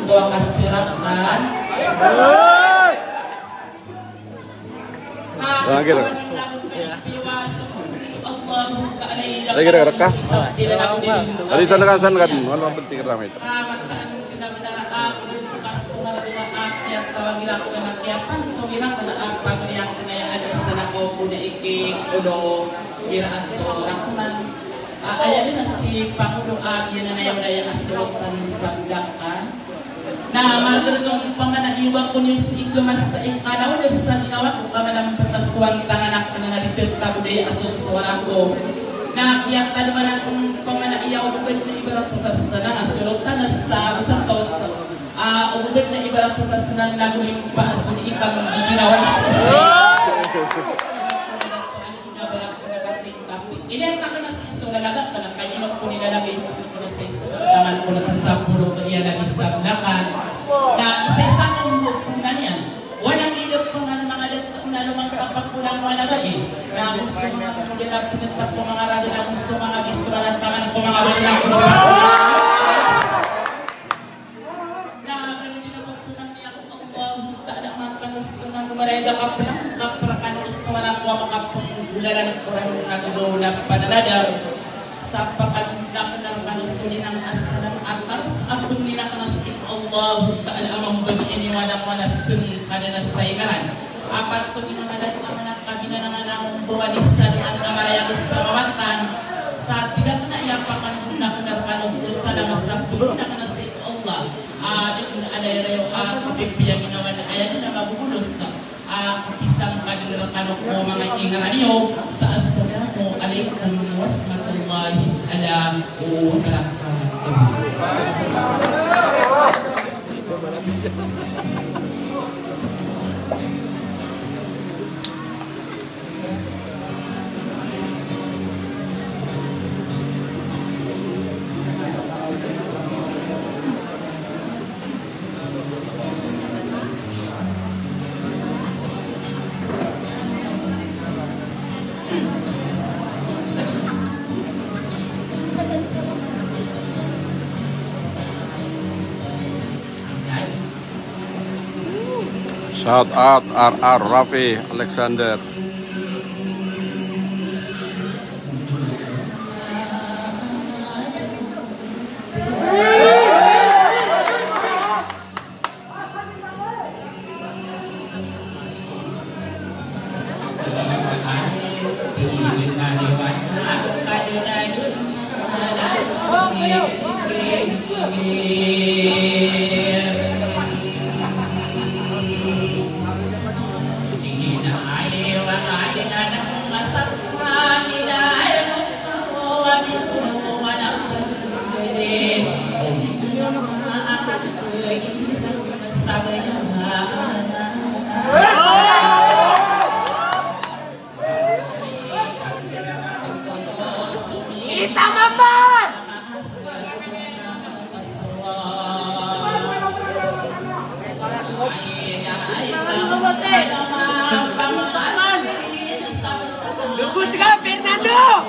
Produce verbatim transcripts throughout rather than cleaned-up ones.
Wakasirat kan. Lagi, lagi. Lagi, lagi, reka. Tadi sana kan, sana kan. Wala, penting ramai. Aya dn a sii pangodo a giyanan a aya a solotan sa Sablakan. Na margn oto pman a iwan ko niyo sii ko masa i kanaw na sa ginawa ko ka madn ptas ko antangan akn na di tetago daya a sosowara ko. Na kiyatadman akn pman a iya o ba dn ibarat sa snan a solotan sa osatos. A, o ba dn ibarat sa snan na golimpa a so di ikam di ginawa sa snan. Ina barak ko na kating kapi. Ina takana sa isto na laga kana kay ino ko ni lalagay ko na sa isto. Tangan ko na sa sapolo ko iya na bisa nakan. Na isa-isa ko mo ko na niyan. Wala ni ida ko mga mga dat ko na lumang kapakulang wala ba eh. Na gusto mga ko din na pinagtak ko mga rado na gusto mga bito na tangan ko mga wala na ko na pakulang. Na gano'n din ang pagpunang niya ko, Allahu Ta'ala, makanusto na gumaray da kaplang, kaprakanusto na ko, makapanggulalan ko rin sa nagaw na pananadar. Sa pakalunak na kanusto ni nang asalan, at taros ang pagninak na si Allahu Ta'ala, amang bagi ini wala ko na sengkada na sa ingaran. Apat ko binangalan a manak a binanangan a mbawalis na doon a marayagos na mawatan. Sa tigak na iya pakan na kena rkano so sana mas na paguna kena si Allah. A, di pun ada irayo a kapipiyag inawan aya di na mabubulos. A, kisang ka di rkano ko mga ingaran iyo. Sa assalamu alaikum warahmatullahi taala wabarakatuh. Shout out R R Rafi Alexander. Lugod ka, Fernando!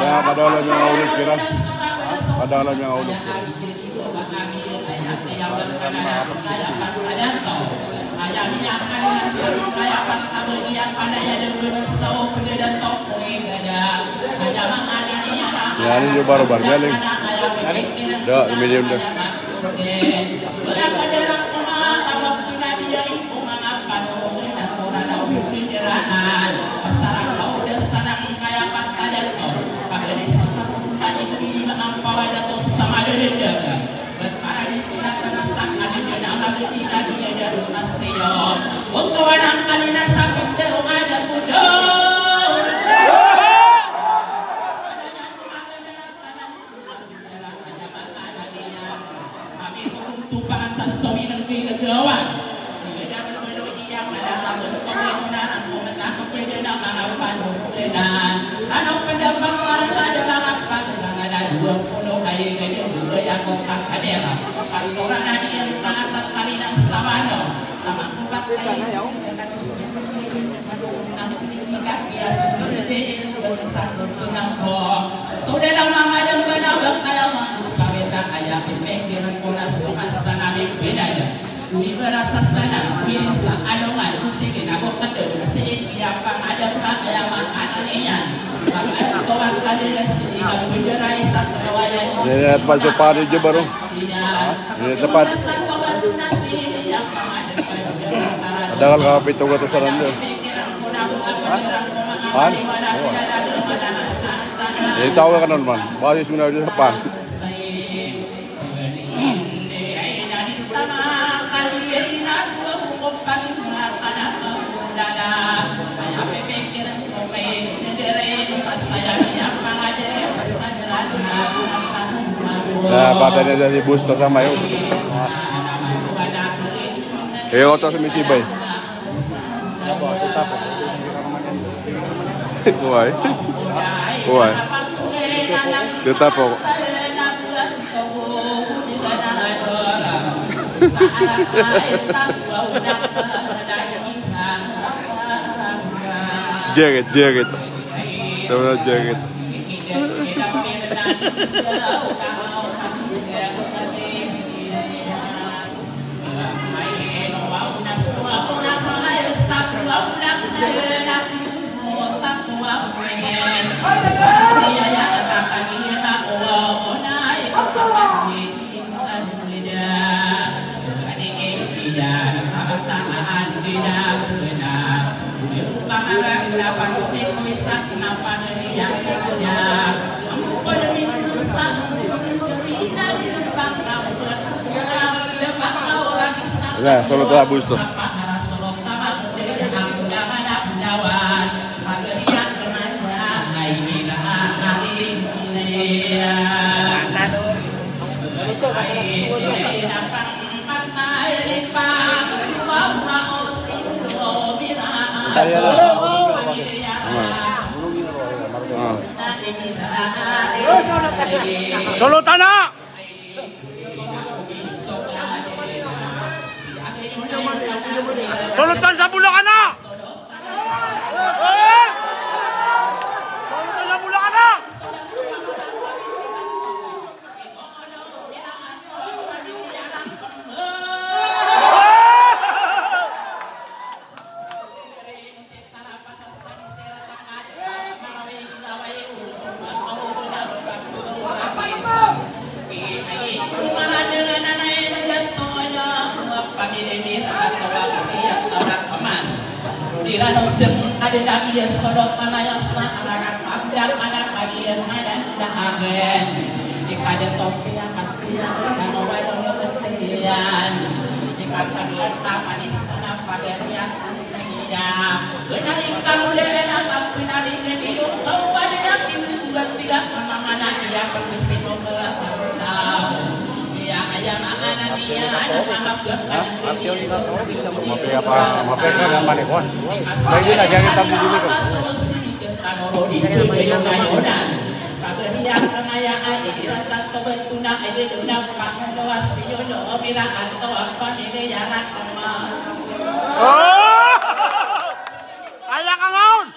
Ya, padahal niyan a olog kira. Padahal niyan a olog kira. Ya, ini juga baru bargaling. Dah, medium dah. Ini tempat sopan aja baru. Ini tempat. Ada kalau kapito ko to sa nando. Han? Ini tawa ka naman. Basis mo na dito sa pan. Na, patay na si boss to sa mayo. Eh, oto sa misibay. Why? Why? Tetap kok. Jacket, jacket. Tama na jacket. Ya, solo ta Abu Yusuf. Solo tana! Solo tana sa Bulacan a! Tano sdn a di na iya sodot a na iya sa a rakat a bda ka na kagiya nganan na agen. Di ka di topiya kapiya na mobile o mabatiyan. Di ka kagiya ka manis ka na pagariya. Iya, bnar i kamodayan a kapinaringan iyo, kawan na kini buat tidak kamamana iya pagkasi ko ke. Iya, aya maana niya na kangap. Mafia ka, mafia ka naman, eh, boss. Lagi na, jangan tabi dulu, boss. Oh! Aya ka ngaon!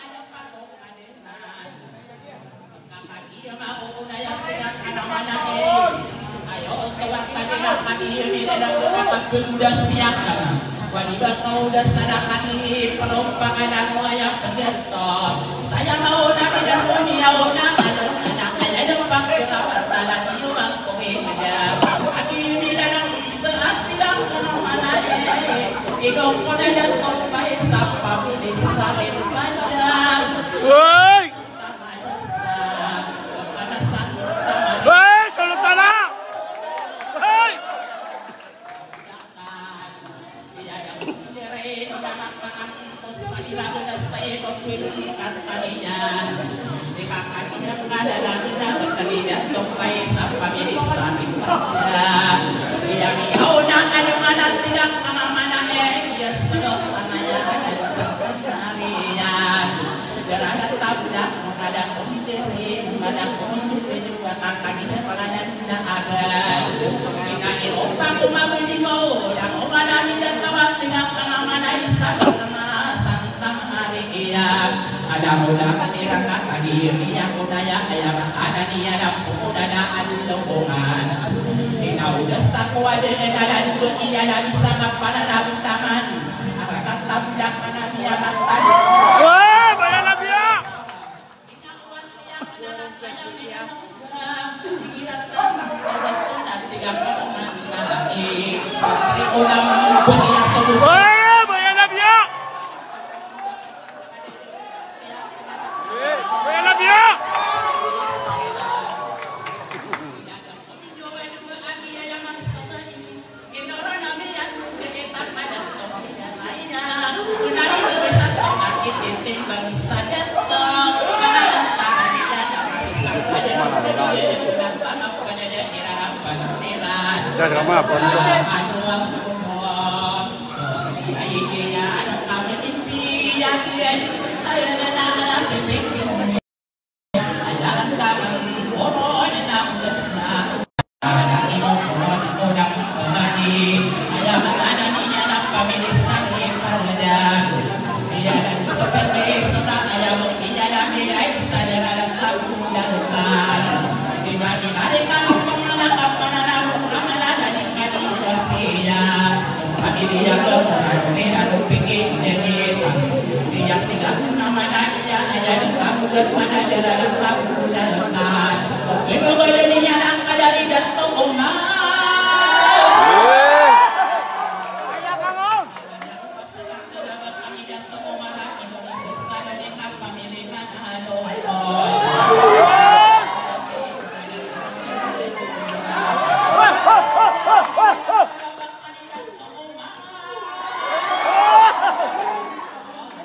Woi! Hei, Sultana! Hei! Iya, ada mula kanira kakadiri, iya kunaya, aya maana niyan na pumuna na alongan. Inaudas ako a dn a lalo iyan a bisa ka pananabitaman. Arakat a bda ka na miyamatali. Wah, baya na biya! Wah, baya na biya! Baya na biya!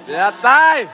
Yatay!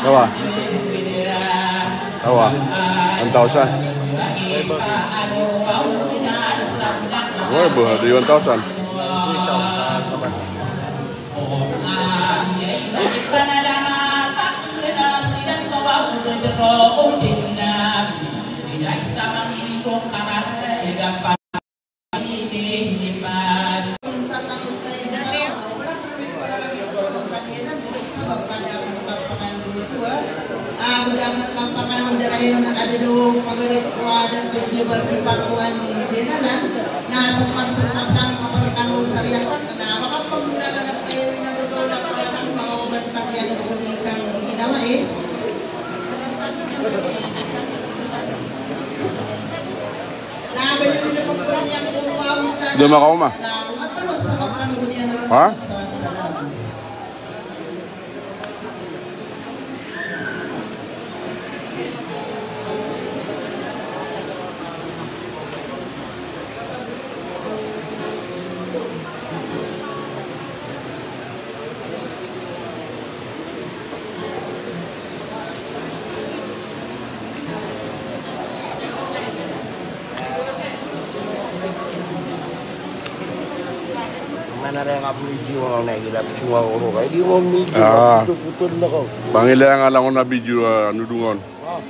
Awa. Awa. One thousand. Wala ba, di one thousand. Di makaoma. Ha? Mana raya ka puli di wang na gila pisuwa oro ka di wang mi. Ah. Puto-puto na ko. Pangila nga lang na video, ah, nudungan. Ah.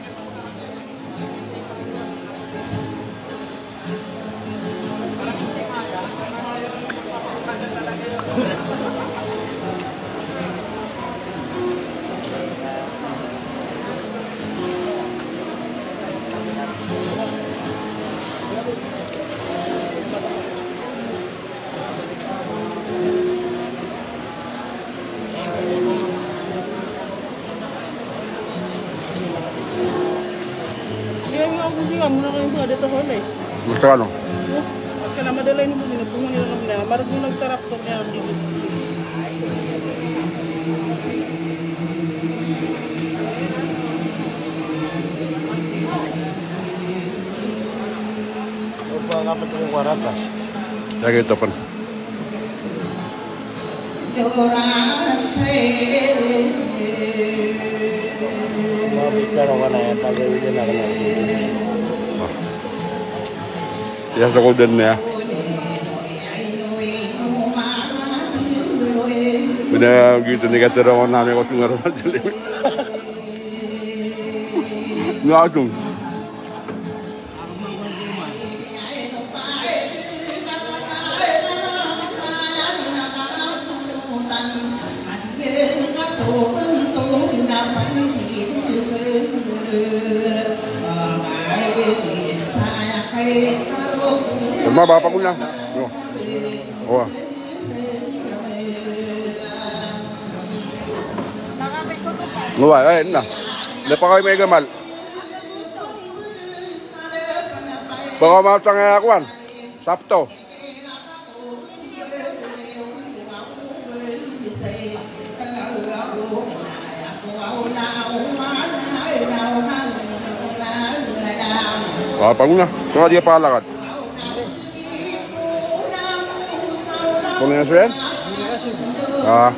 Iya, iya, aku juga, muna kayo ba, ada tahu, eh. Masa ano? Oh, mas ka na madala ini, muna, muna, muna, muna, marag muna, tarap ko, kaya, Opa, nga pati ko warakas. Lagi ito, pan. Mabikar ako na yan, pag-uwi na ako na. Iya, sa ko din niya. Pina gito ni katero ko na, may ko sungar na dali. Nga atung. Mababa ko na. Yo. Owa. Owa, ay, na. Lepa kayo may gamal. Baka matang, eh, kuwan. Sapto. Ah, panguna. Kaya di palakad. Kung yan, sir? Ah.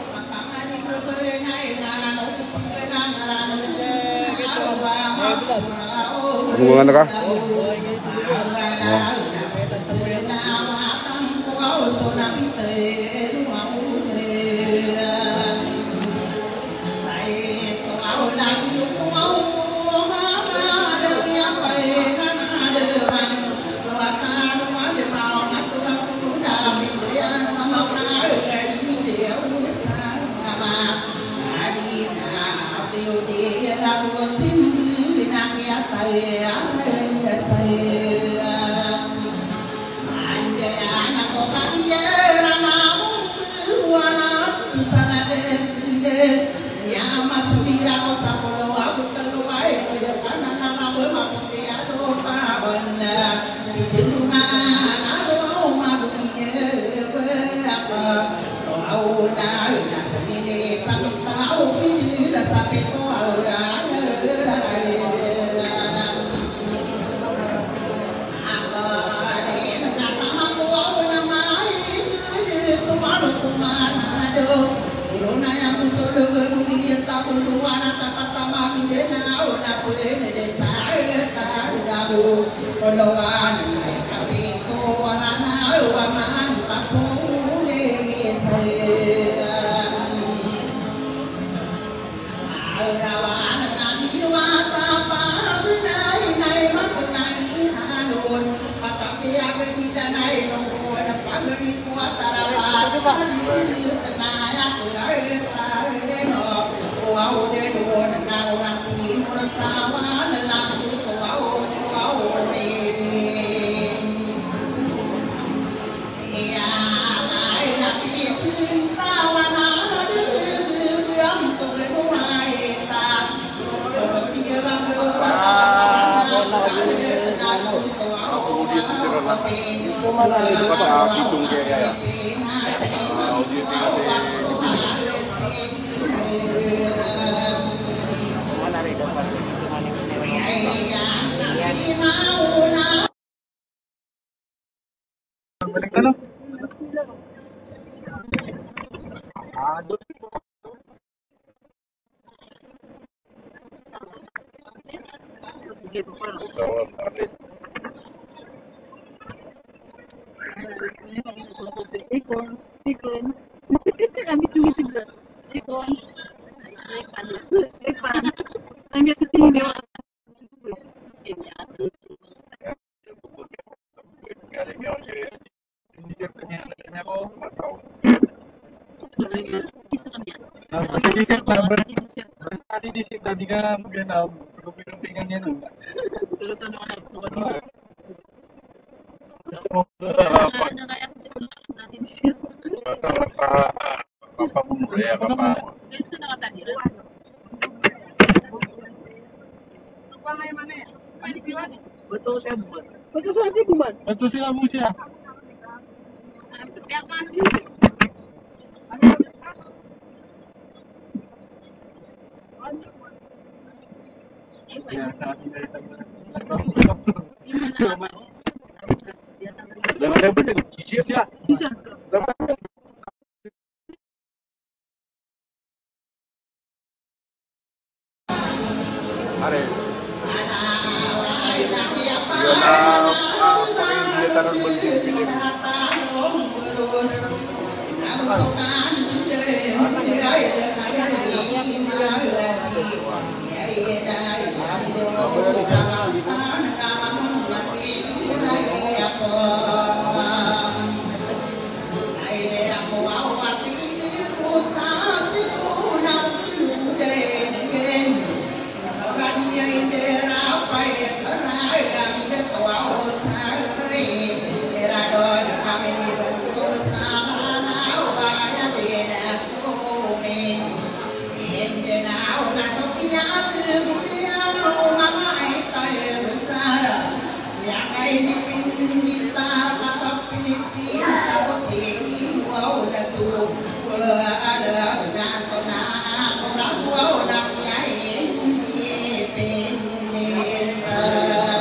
Ano ba nga naka? Ah.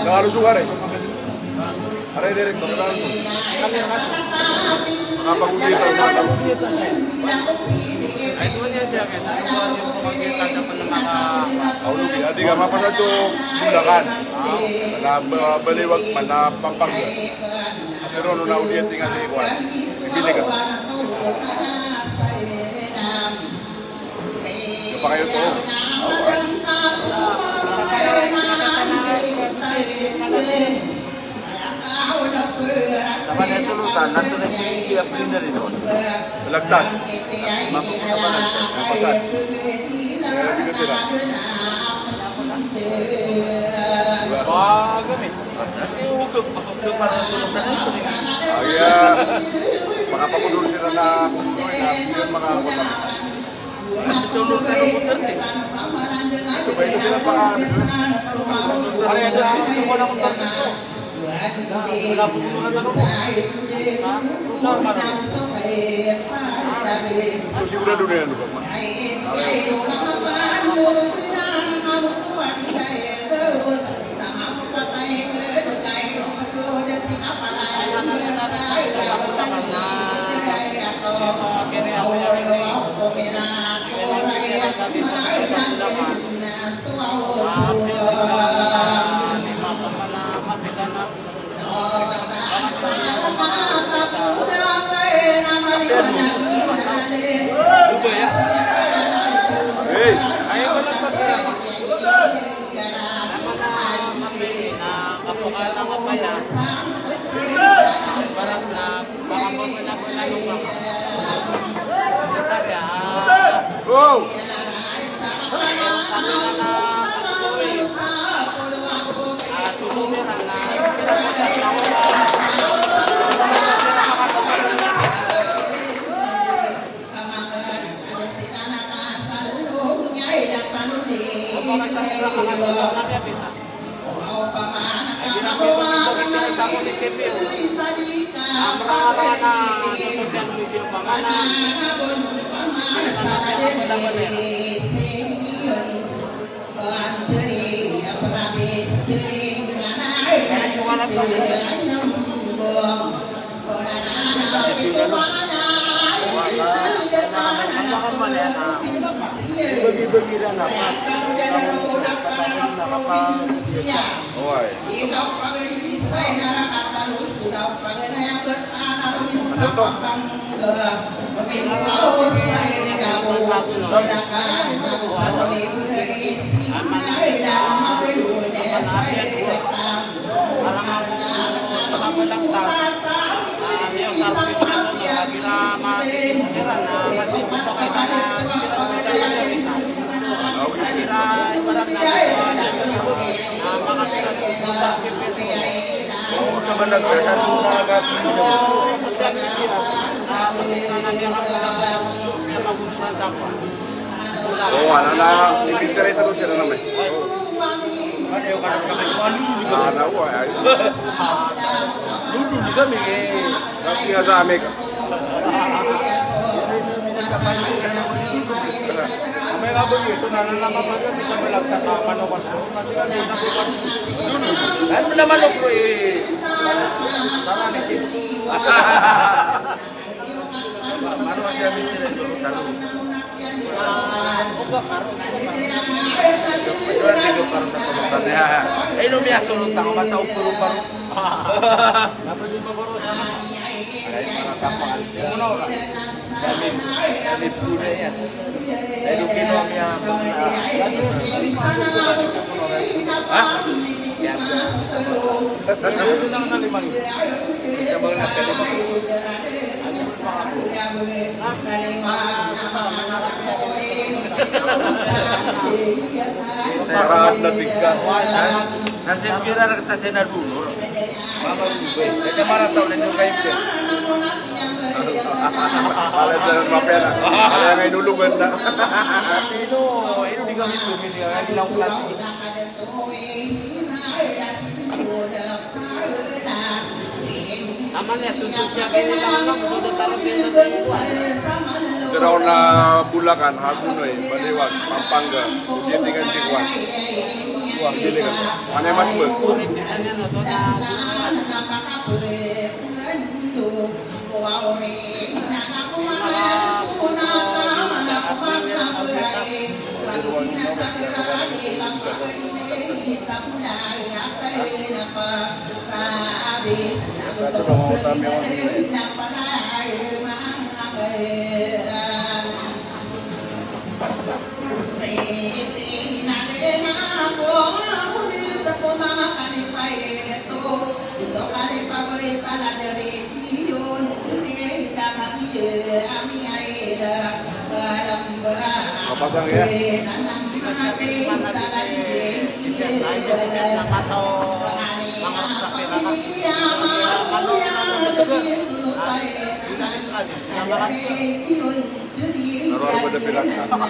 Nggak harus suka, Rek. Are, Rek, Rek, Rek. Manga pagogitan, manga pagogitan. Aw, di, di ka mapasad so bulakan. Na ba-, baliwag man na pampang. Pero no na odi a tinga si kuwan. Bibili ka. Dapat na sulutan, na sulutan siya pwede rin doon. Lagtas. Mapagod na ba lagtas? Mapagod. Kaya di ka sila. Aya, makapakodol sila na, na, na, makapakodol. Ito ba ito sila pa? Ito sigurado na yan, Pak. O, ano na, ipicture ito siya na naman. Ano, ay. Lulu, di kami, eh. Kasi nga sa amin. May nga ba ito, nananama pa rin, isa mo lang kasama, no, kasi, kasi nga, di na po ba, ano naman, no, bro, eh, sana, sana, Maraat na tigka. San sipira na kita sa inadunor. Mama Bubay. Kaya marataw na yung kayo. Pala sa mapera. Pala nga inulugan na. Ino, ino di kami bumili. Ang ilang klase. Aman ya, tuntun siya kayo lang, no? Tuntun talo kayo sa Taiwan. Pero na Bulacan, Hagonoy, Baliwag, Pampanga, Bugitigan, Tiguan. Wah, gini kan. Mana mas ber? Mapasang ya. Naro ako da pilang. Ano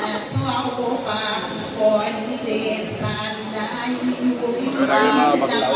na yung mga bakla?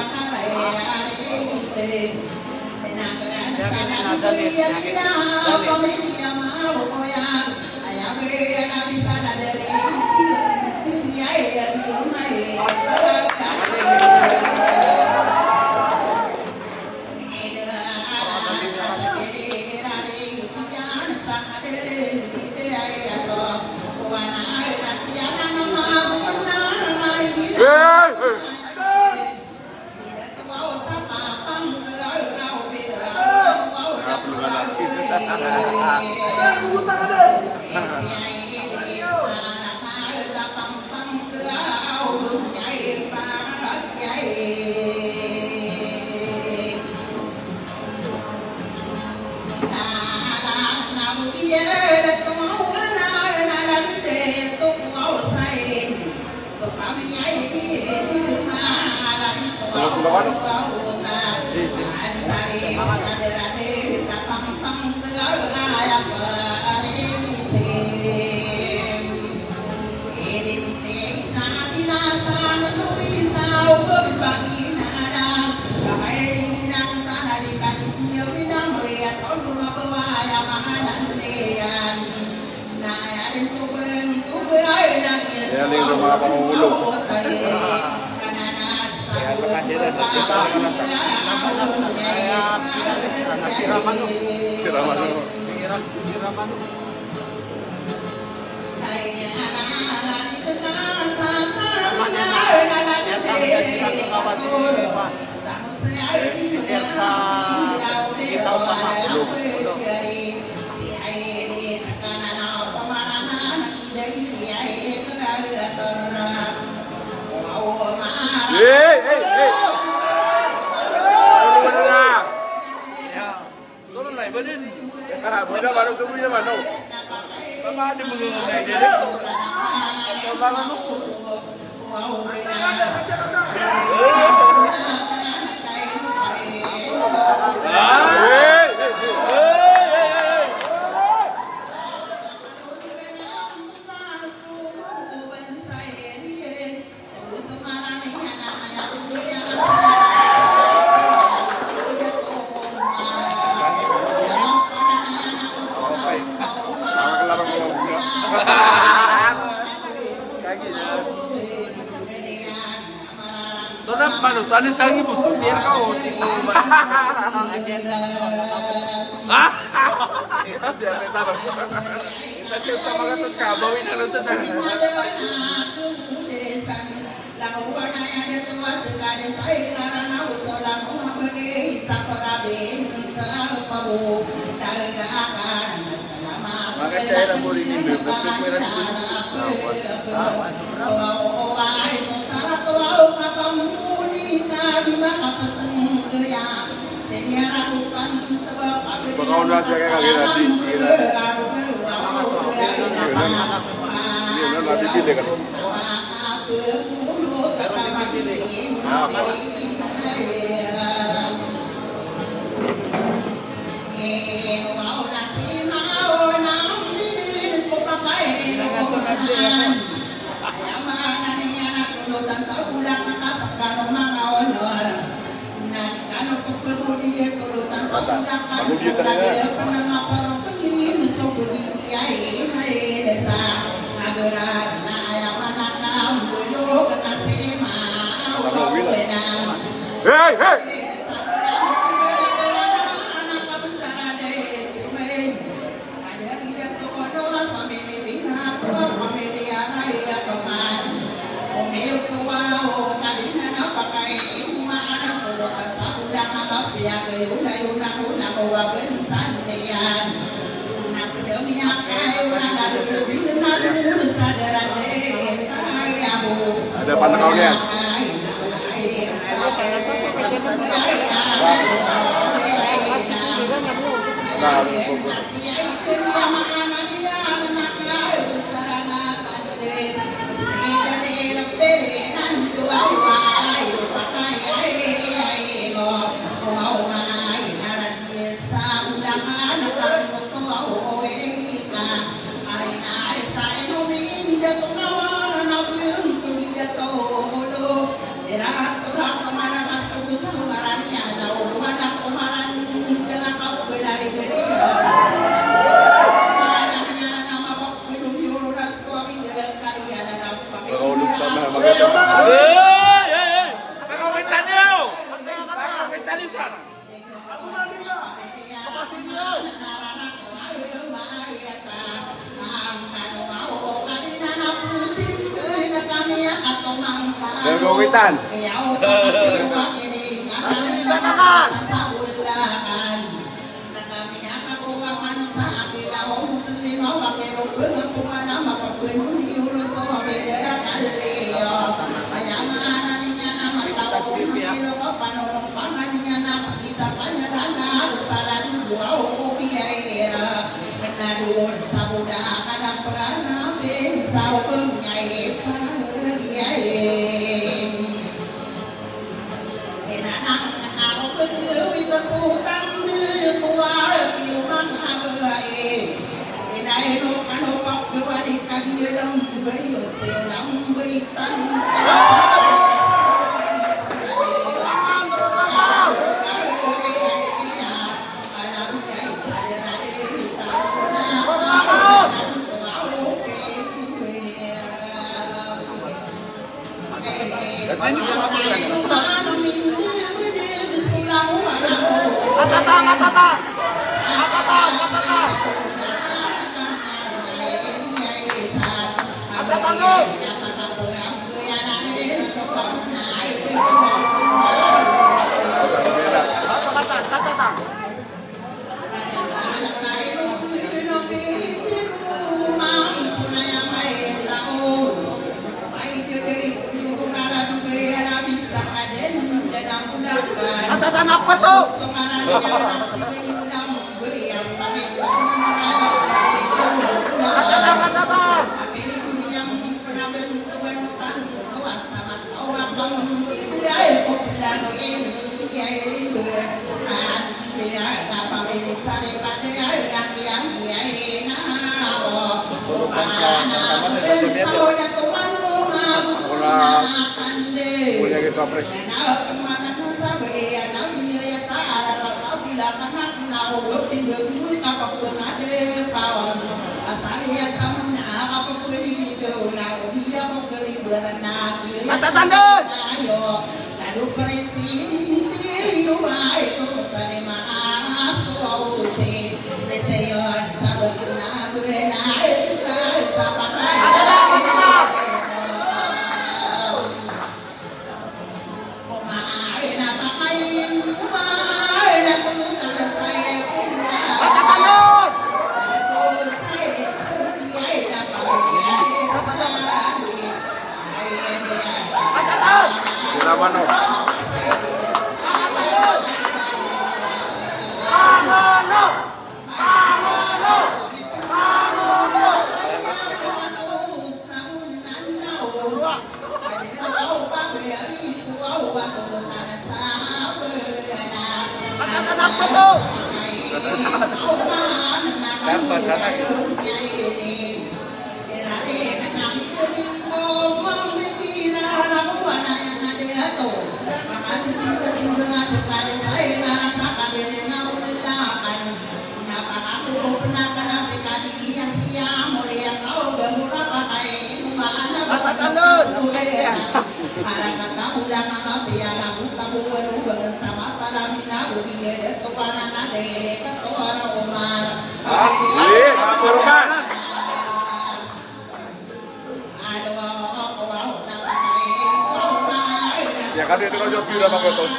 Kaya linggo mga pangungulo. Kaya pagkadiran, kita ang nata. Kaya, ano, siraman, no? Siraman, no? Siraman, no? Hey, hey, hey. Turun na, iba din. Ah, buhay na, manok, buhay na, manok. Tama, di mo nung na, hindi. Tama, manok. Tonaa pman oto, anda sa giyoto, sir ka o, sir ko ba? Ha? Sir, sir, tama ka, tas ka, bawi na lang sa giyoto. Baka wala siya kaya kaya natin, hindi na. Hindi na, natin hindi na. Hey, hey! Ada panakaw niyan. Nah, Hey, hey, hey! Pakawitan niyo! Pakawitan niyo sana! Kawitan. Atatanap pa to! Atatanap, atatanap! Matatandaan! Ya, kasi ito kasi ang pira mga tos.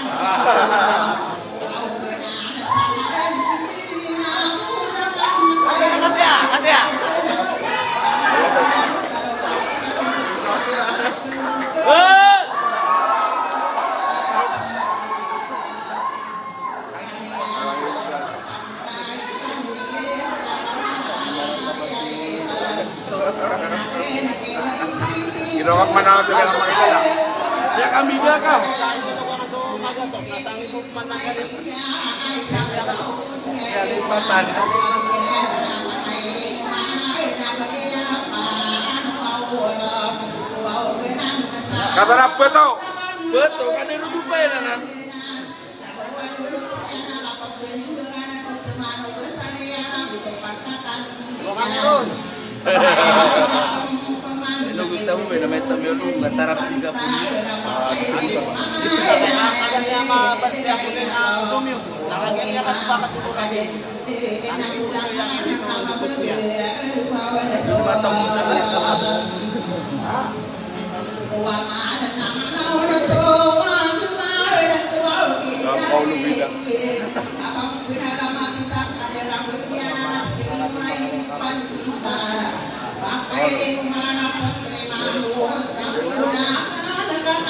Ginawa ko man ako, kaya lang makita lang. Kaya kami ba ka? Kaya lipatan. Kabarap ba to? Beto, kan irudupa ya, Nana? Ino gusto mo, ino may tabi ulo, matarap siga po.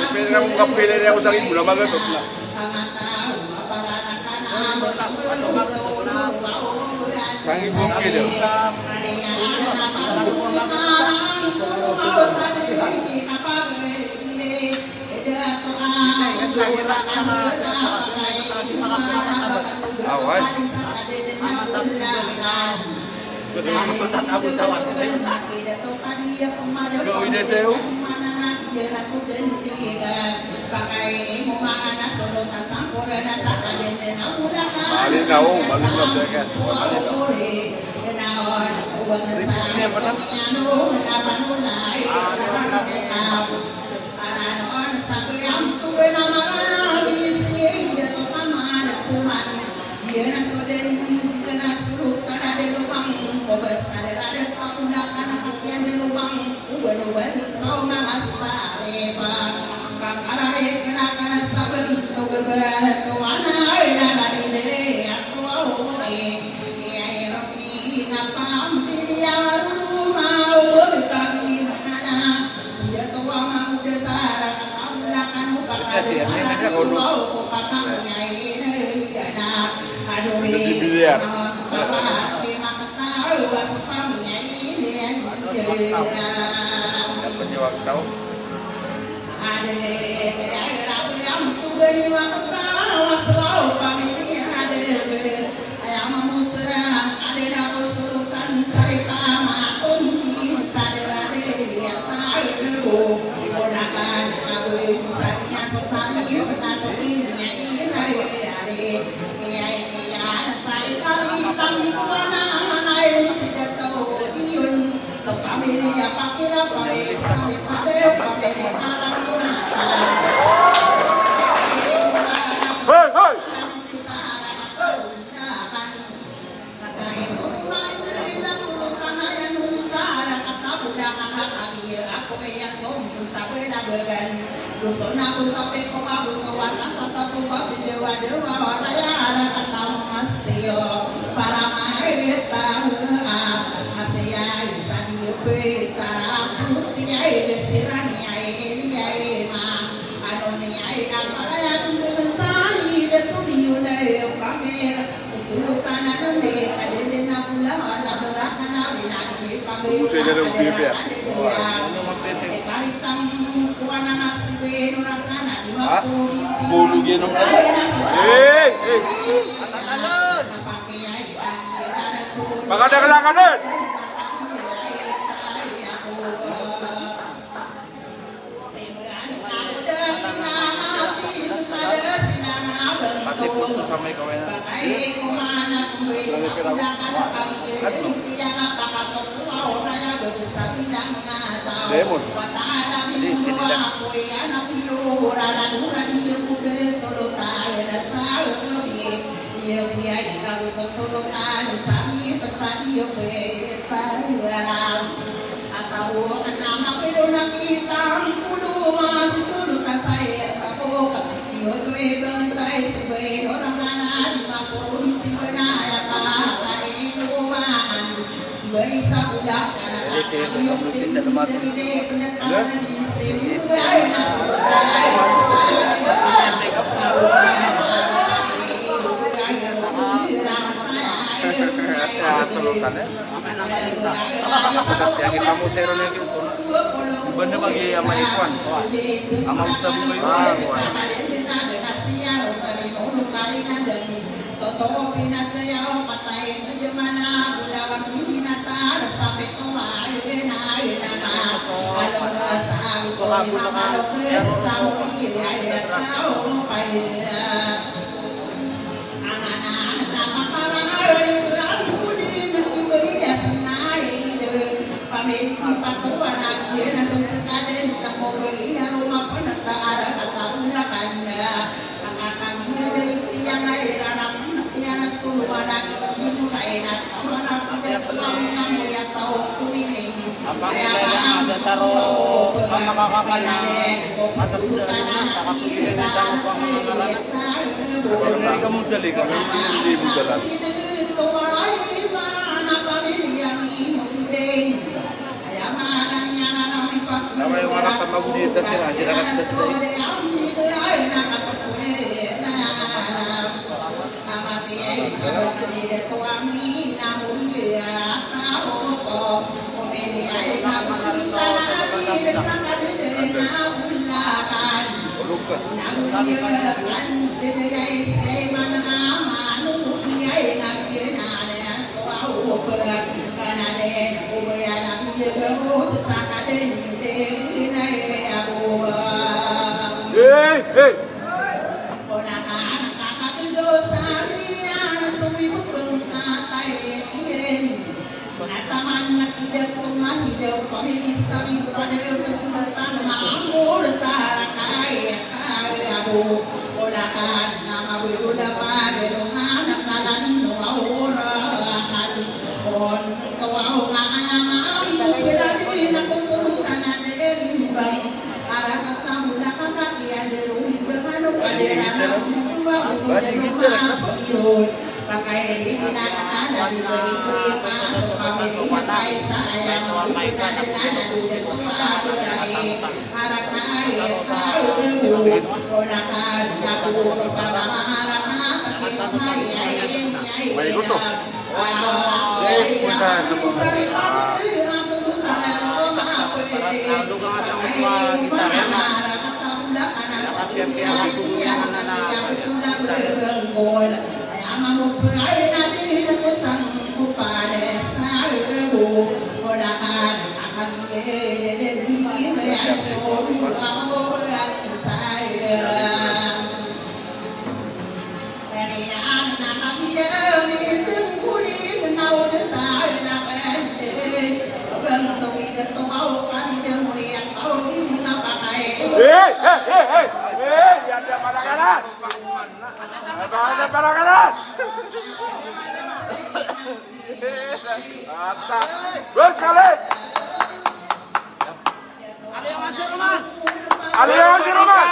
Pwede na mong kapili niya ako sa akin, wala magatos na. Sangi bukid, eh. Awan. Gawin na tayo. Balik na, oh, balik na, balik na. Hey, hey! Ha? Bolo gino. Hey, hey. Pakadakelanganen. Pati pusto sa may kawena. Lemon. Hindi, sinigang. Jadi, sino ba mabibigyan sa lemari? Kaya sulutan, eh. Tapi yang kita mau share lagi itu. Banda bagi ama ikuan. Ama utam ko ikuan. Totoo, pinagkaya o patay, medya man a bolawan, pibinatar sa pito, ay, ay, ay, na, alok sa ago, so, di makalok sa muli, ay, ay, tao, paya. Ang anak, napakarangal, ito ang pwede na ibayas na, ay, pamili, di patuwa na, iyan, na, so, sa kaden, na, mo, iyan, lumapan, at, ara, at, ang, na, kanya. Hey, hey. Hey, hey, hey, hey, hey, ya, ya, parakaran. Parakaran. Ata. Bos, kali. Aliyawan si Roman.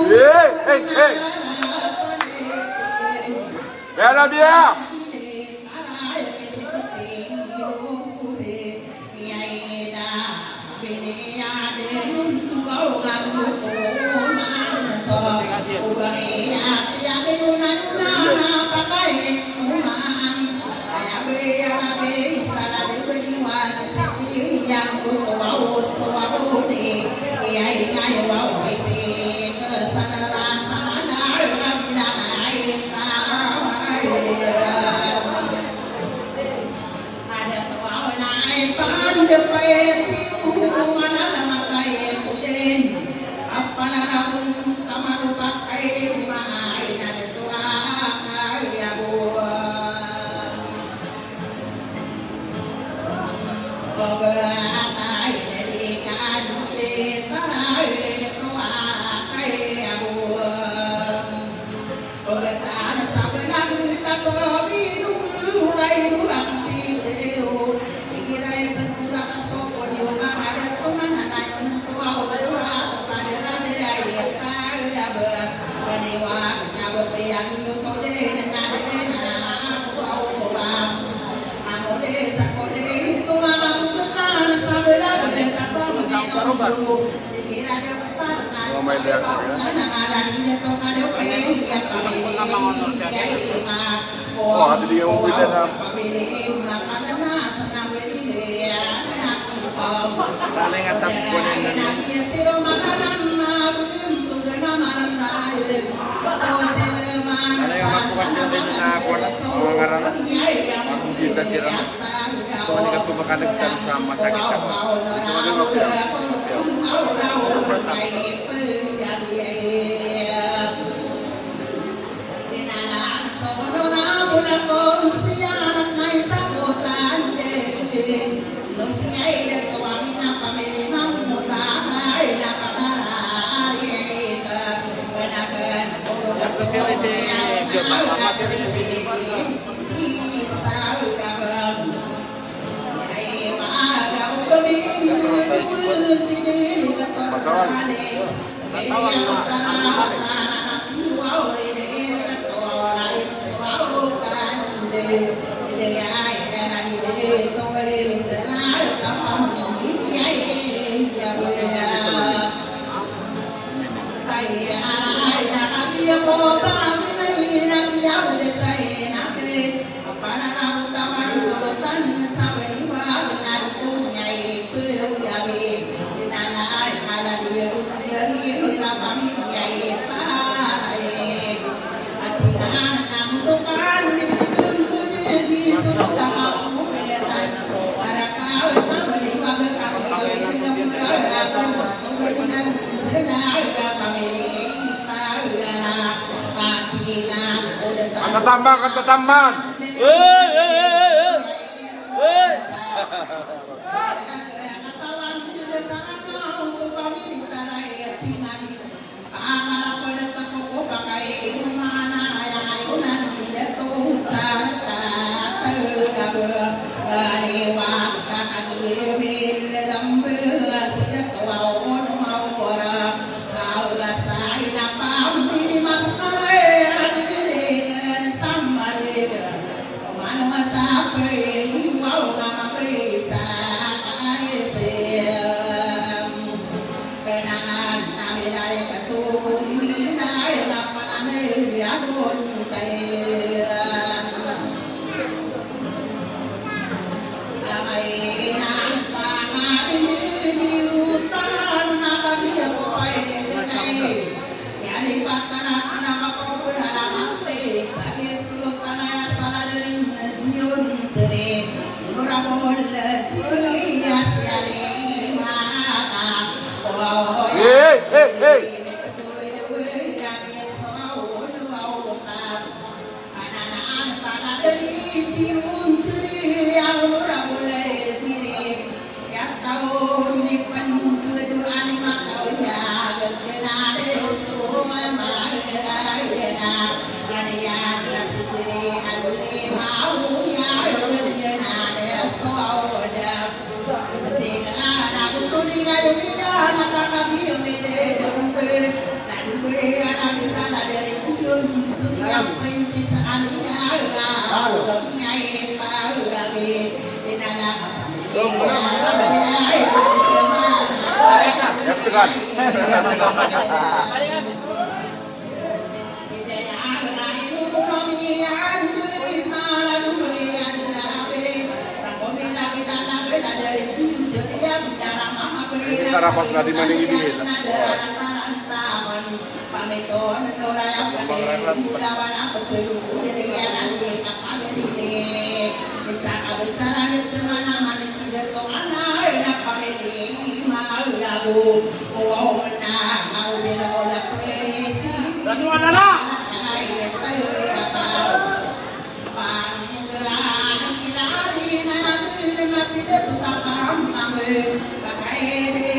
Hey, hey, hey. Bela dia. Wah, di dia mau bicara. Talinga tapon ini. Talinga tapon ini na kuwan. Mga ngaran. Ang kita sila. Ito ni katubakan nagtan sa masakit sa. Ito ni katubakan. Kanta tamban, kanta tamban. Eh, eh, eh, eh, eh. Eh. Hey, hey, hey.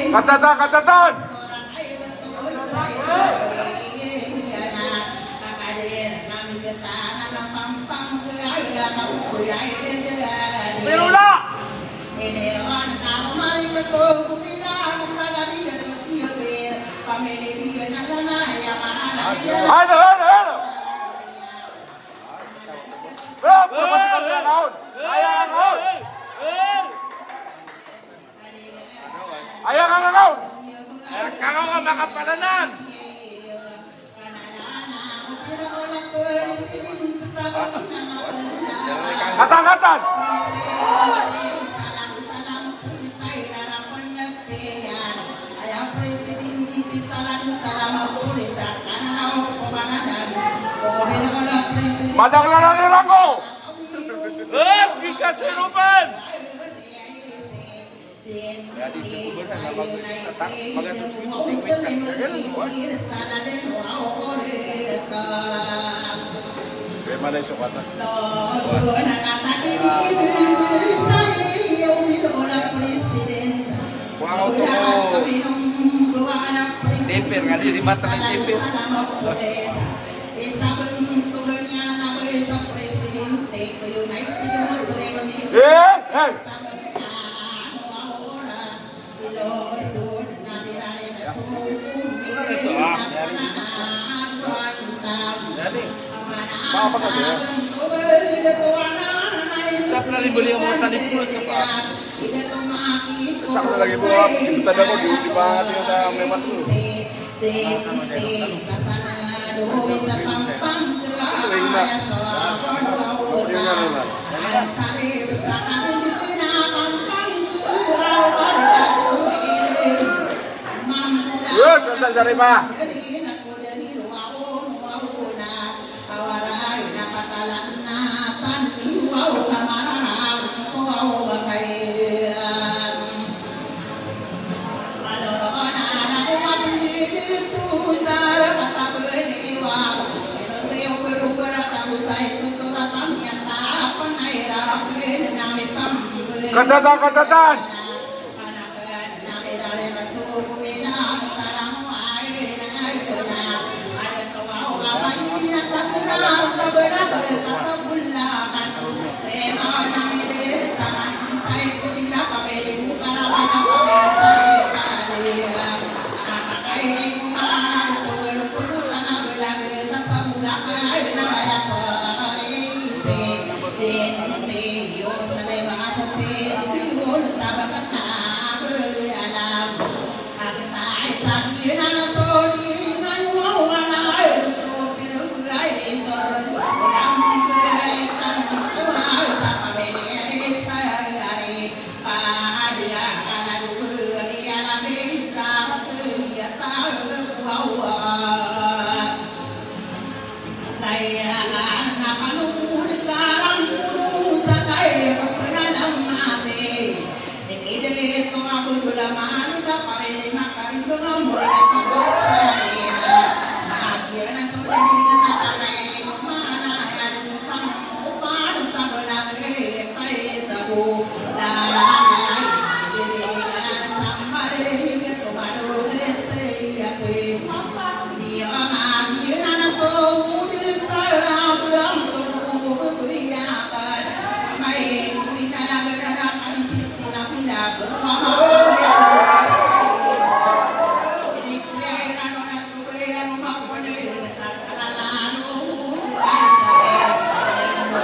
Katatan, katatan. Pirula. Ano, ano, ano? Bro, bro, bro, bro, bro. Aya nga on. Aya nga on. Aya nga on. Katan, katan. Madakl anan i ranggo. Eh, di ka siropan. Jadi, siguro na mag-, atak, mag-atak, siguro, siguro, siguro. Kaya malay so kata. Wow, to. Taper nga, di, di mata ng taper. Eh, eh. Lagi po, kita na po, di, di ba, di ba, may mas Yes, Santa Sariba. Katatan, katatan.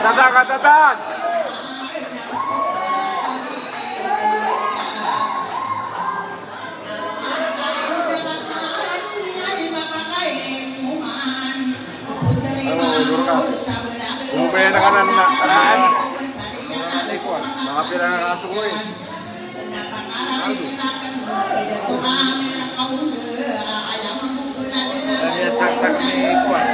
Tata, tata. Ano, Durga? Ano ba yan, anak, anak, anak? Mga pila na kaso ko, eh. Kaya saksak ni Kuan.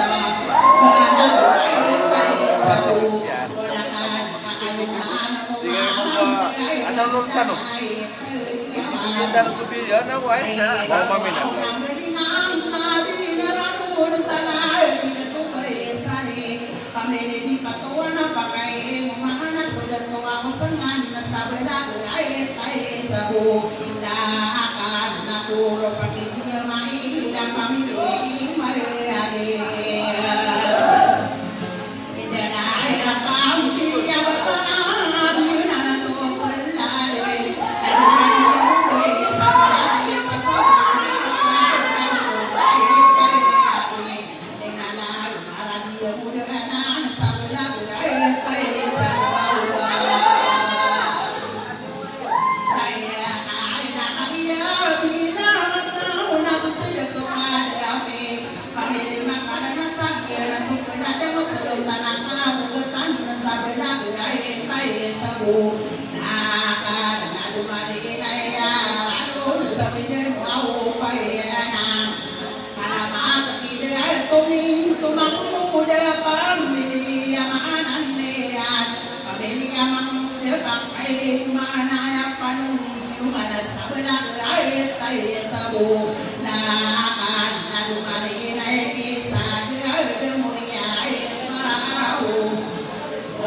Sige mo ba? Ano, Lord, ano? Hindi na subiyan na, why? Mau maminat. Pamili di patowa na pakay mo maana so dato ako sangan na sabala ay tay sabo. Inda akan So Mahmud a pamilya maana niyan, pamilya Mahmud a pakay ko maana aya panondiyo man a sablag a itay sa bo na kan na doman inay isa di a demo iya ikaw.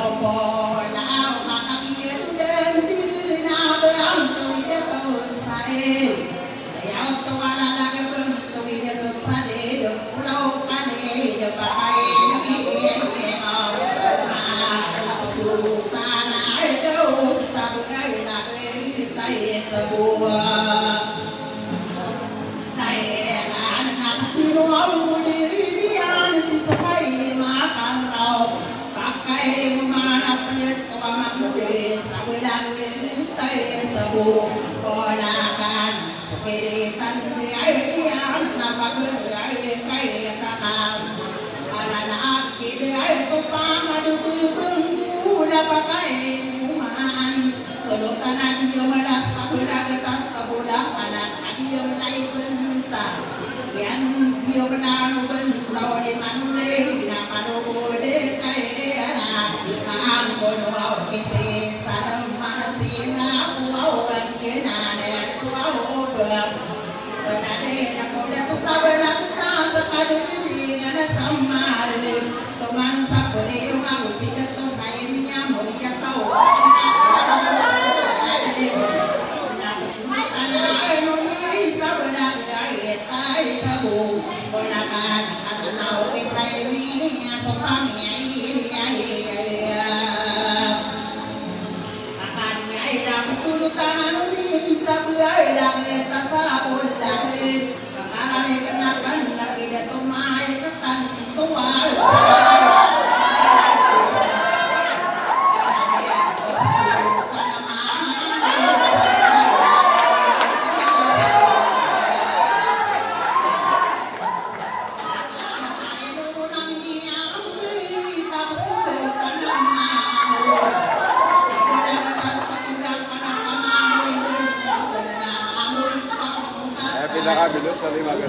Opo na o makakiya dodan di na ba ang kami da tao sa iyo. Aya oto a lalagay ko ito sa di do pulaw kani do pakay. Sultan a do sa sabagay na itay sa bo. Pakay di mo man a pnit o kamangodi sa blag itay sa bo. Olakan so kiritan di ay iyan na pagari ay kay kakam. Ala na akidi ay to pamadu bubung gula pakay di mo man. Kolotan a di yo mala sa blag ta sa blag anak a di yo mala ibensa. Iyan di yo mala no bensa oli manulay na manugod kay di anak. Ang kono aw kisi sa naman sina ko aw ang kinanay so aw bab. Bala di na ko da ko sa bala kita sa kadiri na sa marli. Toman sa puri yung ako si Dato Maimia mo iya tao. Na ko sumata na ano ni sa bala ay tay sa bo. Wala ka nakatanaw kay Maimia so pamilya. Akadi ay da ko sulutan ano ni sa bala ay da kita sa bala. Ay, pinakabilog sa lima ka.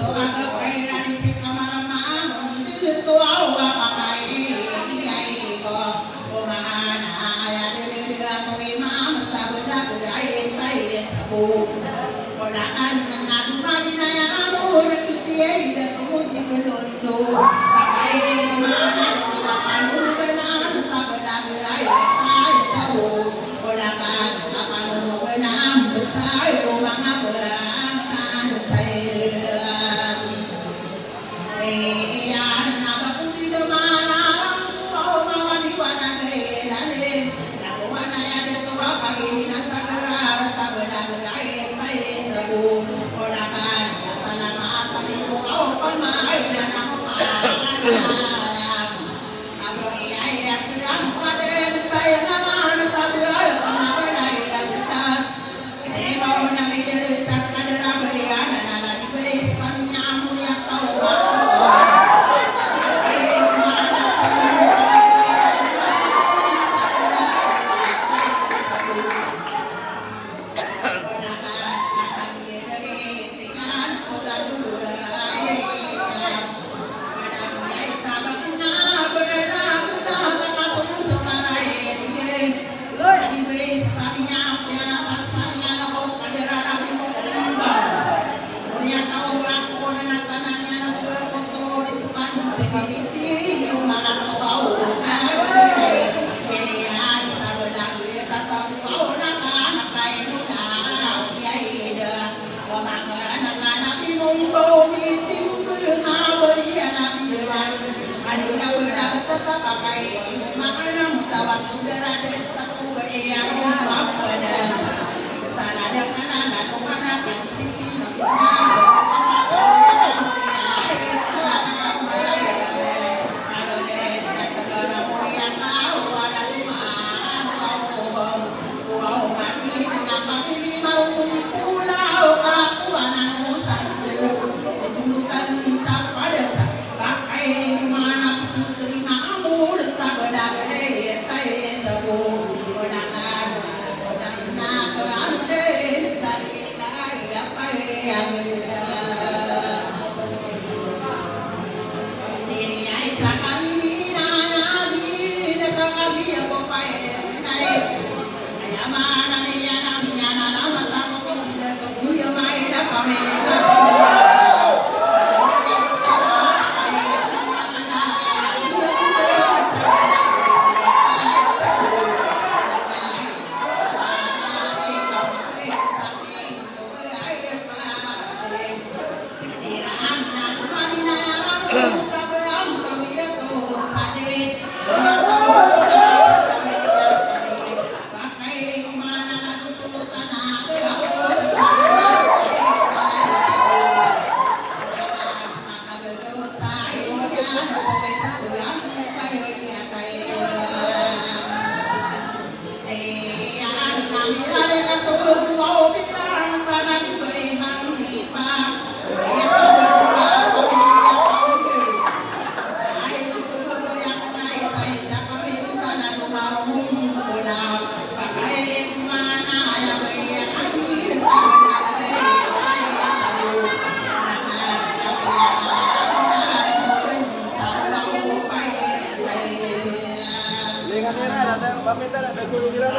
Lingan iran, ada, pamita, ada gulong iran.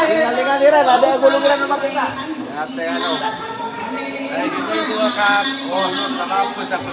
Lingan, lingan iran, ada gulong iran, pamita. Ate, ano? Ay, di ko ito akap. Oh, nakapos ako.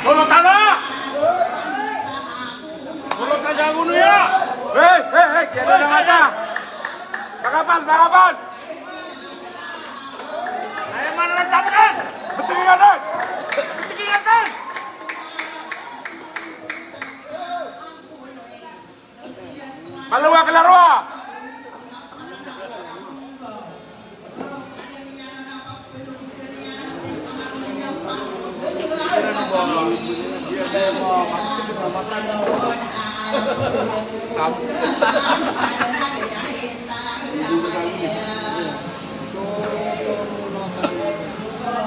Tolo tano! Tolo tano sa gono iya! Hey, hey, hey, kaya na nga ta! Pakapan, pakapan! Ay, man lang tapakan! Betul ka, Tan? Betul ka, Tan? Malawa ka larwa!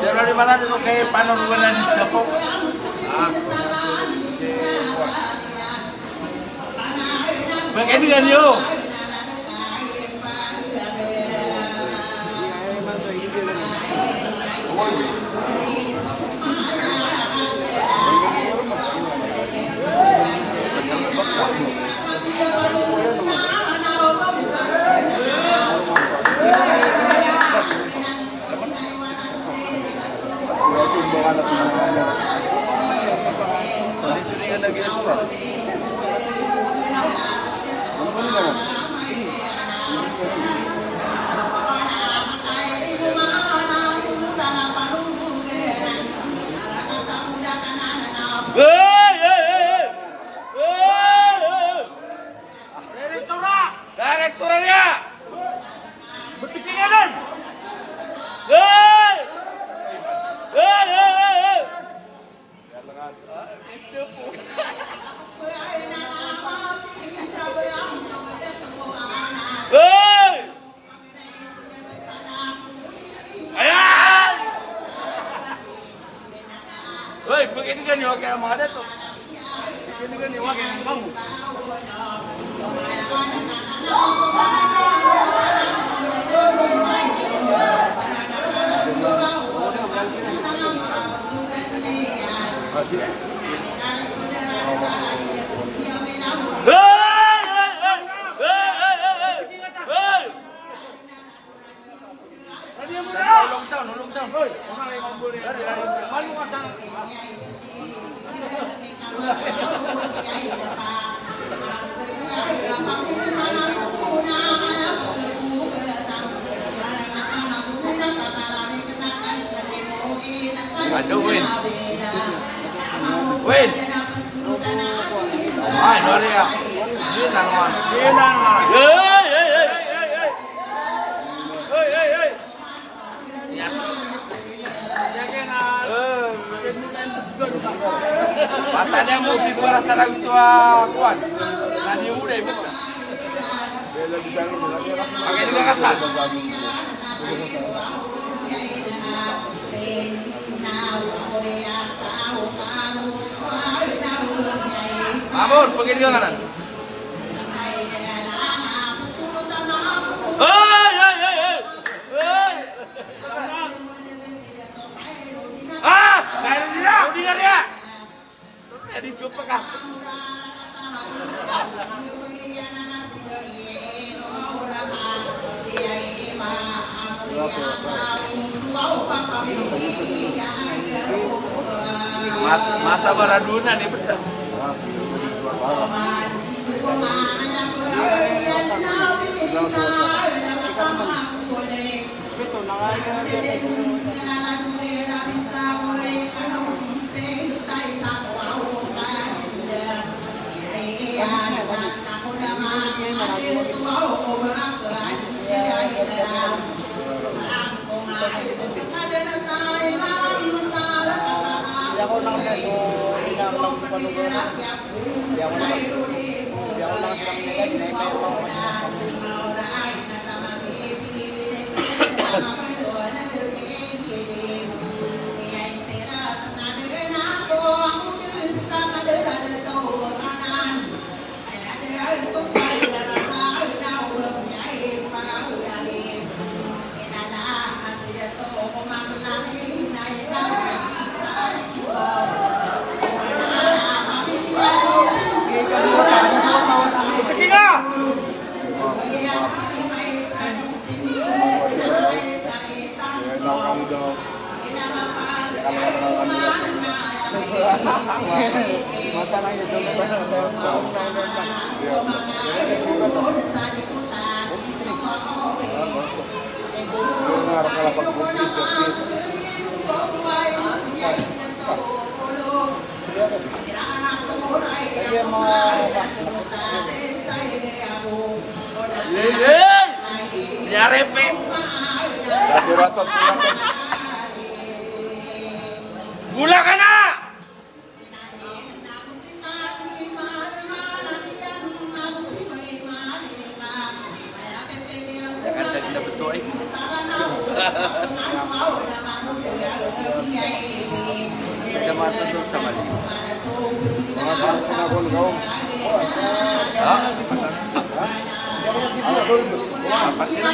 Pero di mana di ko kay paano ko na dito ko? Ah. Pagkaibigan niyo. Hey, hey, hey, hey! Hey, hey, hey! Direktora! Direktora niya! Betik ingatan! Hey! Hey, hey, hey, hey! Hey! Ayan! Hoy, pakinggan niyo, kaya mga dato. Pakinggan niyo, kaya mga dato. Hey! Hey! Hey! Hey! Hey! Hey! Aduh, Win. Win. Ay, sorry, ah. Yun lang, ah. Yun lang, ah. Hey, hey, hey, hey, hey. Hey, hey, hey. Matanya mo, di ko rasa lang ito, ah, kuwan. Nani yung ulay mo? Pakinggan ka, San. Mamon, pakinggan ka, San. Hey, hey, hey, hey. Hey! Ah! Kaya nila! Hindi nga niya! Hindi ko pa kasi. Ma-, masa Maradona ni, betul. Bula ka na! Jakarta sila beto ay. Kaya mata to sa mali. Ha? Apat sila.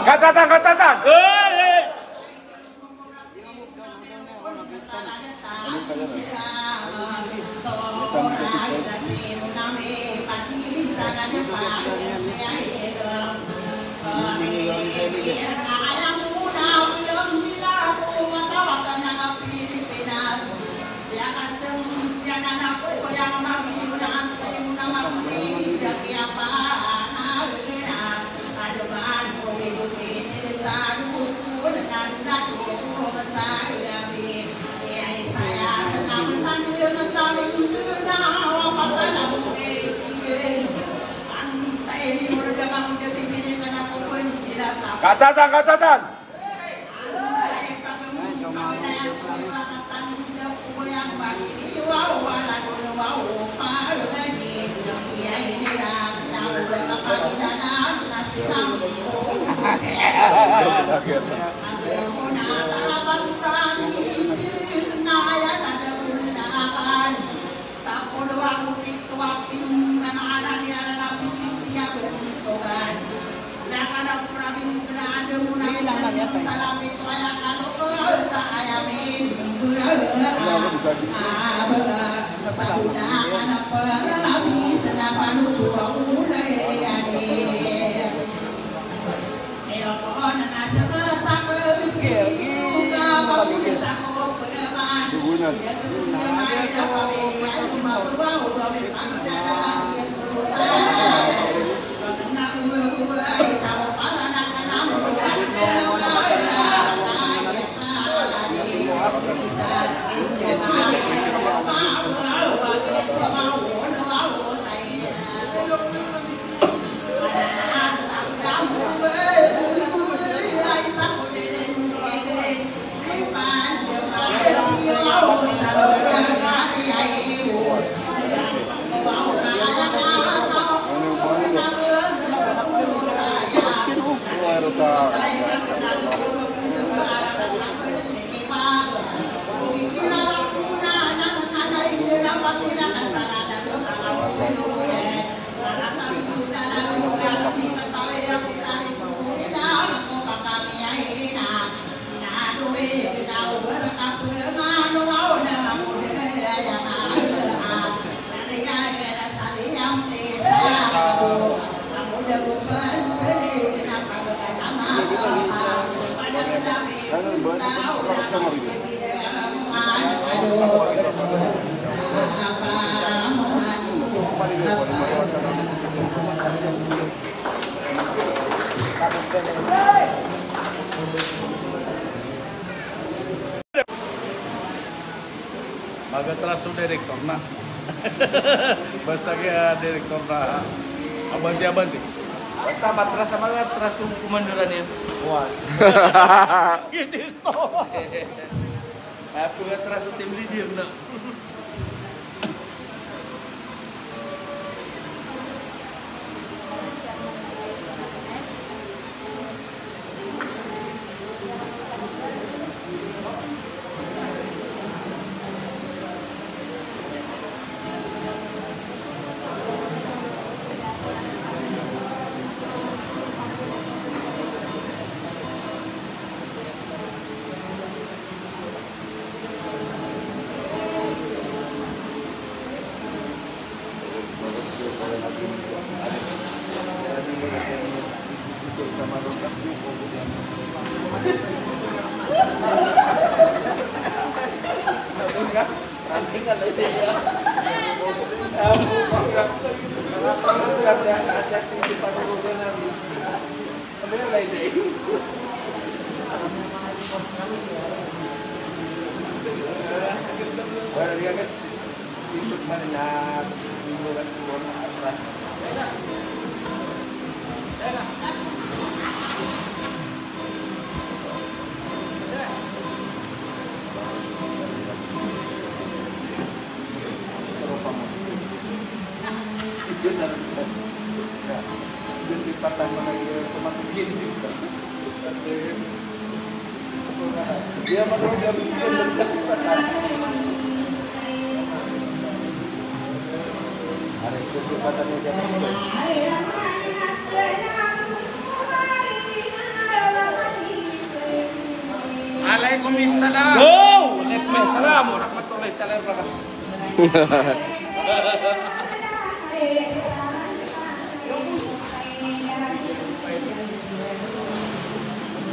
Katatan, katatan. Hey, hey. Katatan, katatan. Sapolo ago pito a pin-, na maana niyan na pisik iya bentogan. Na kana province na ada mo na sa pito aya kalo sa aya min. Sa una kana province na panuto a ulay ani. Magatras so director na. Basta kaya director na, abante, abante. Basta matras a magatras so komandoran iyan. Wan. Giyoto. Aya pngatras o team leader na. Alaikum salam. Wow. Alaikum salam warahmatullahi taala wabarakatuh.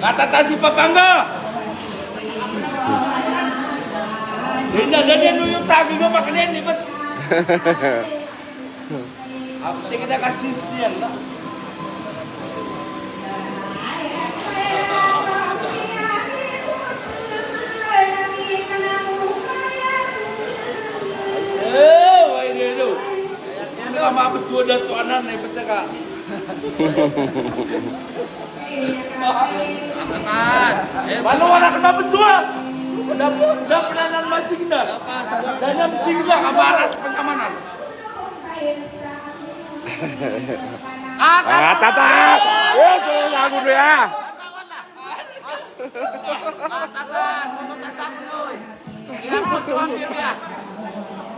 Katatan si Papangga. Hindi na, hindi na, hindi na, hindi na, hindi na, hindi na, Tingin na kasi niyan na. Eh, wai dilo. Ano ka mabatuwa da to anan na ipataka? Mano wala ka mabatuwa? Dapat, dapat anan masigna. Dapat anan masigna, kamaras pagkamanan. Ah, tata! Yes, lagu dia. Ah, tata, tata, tata. Iya, mo tuwan, iya, iya.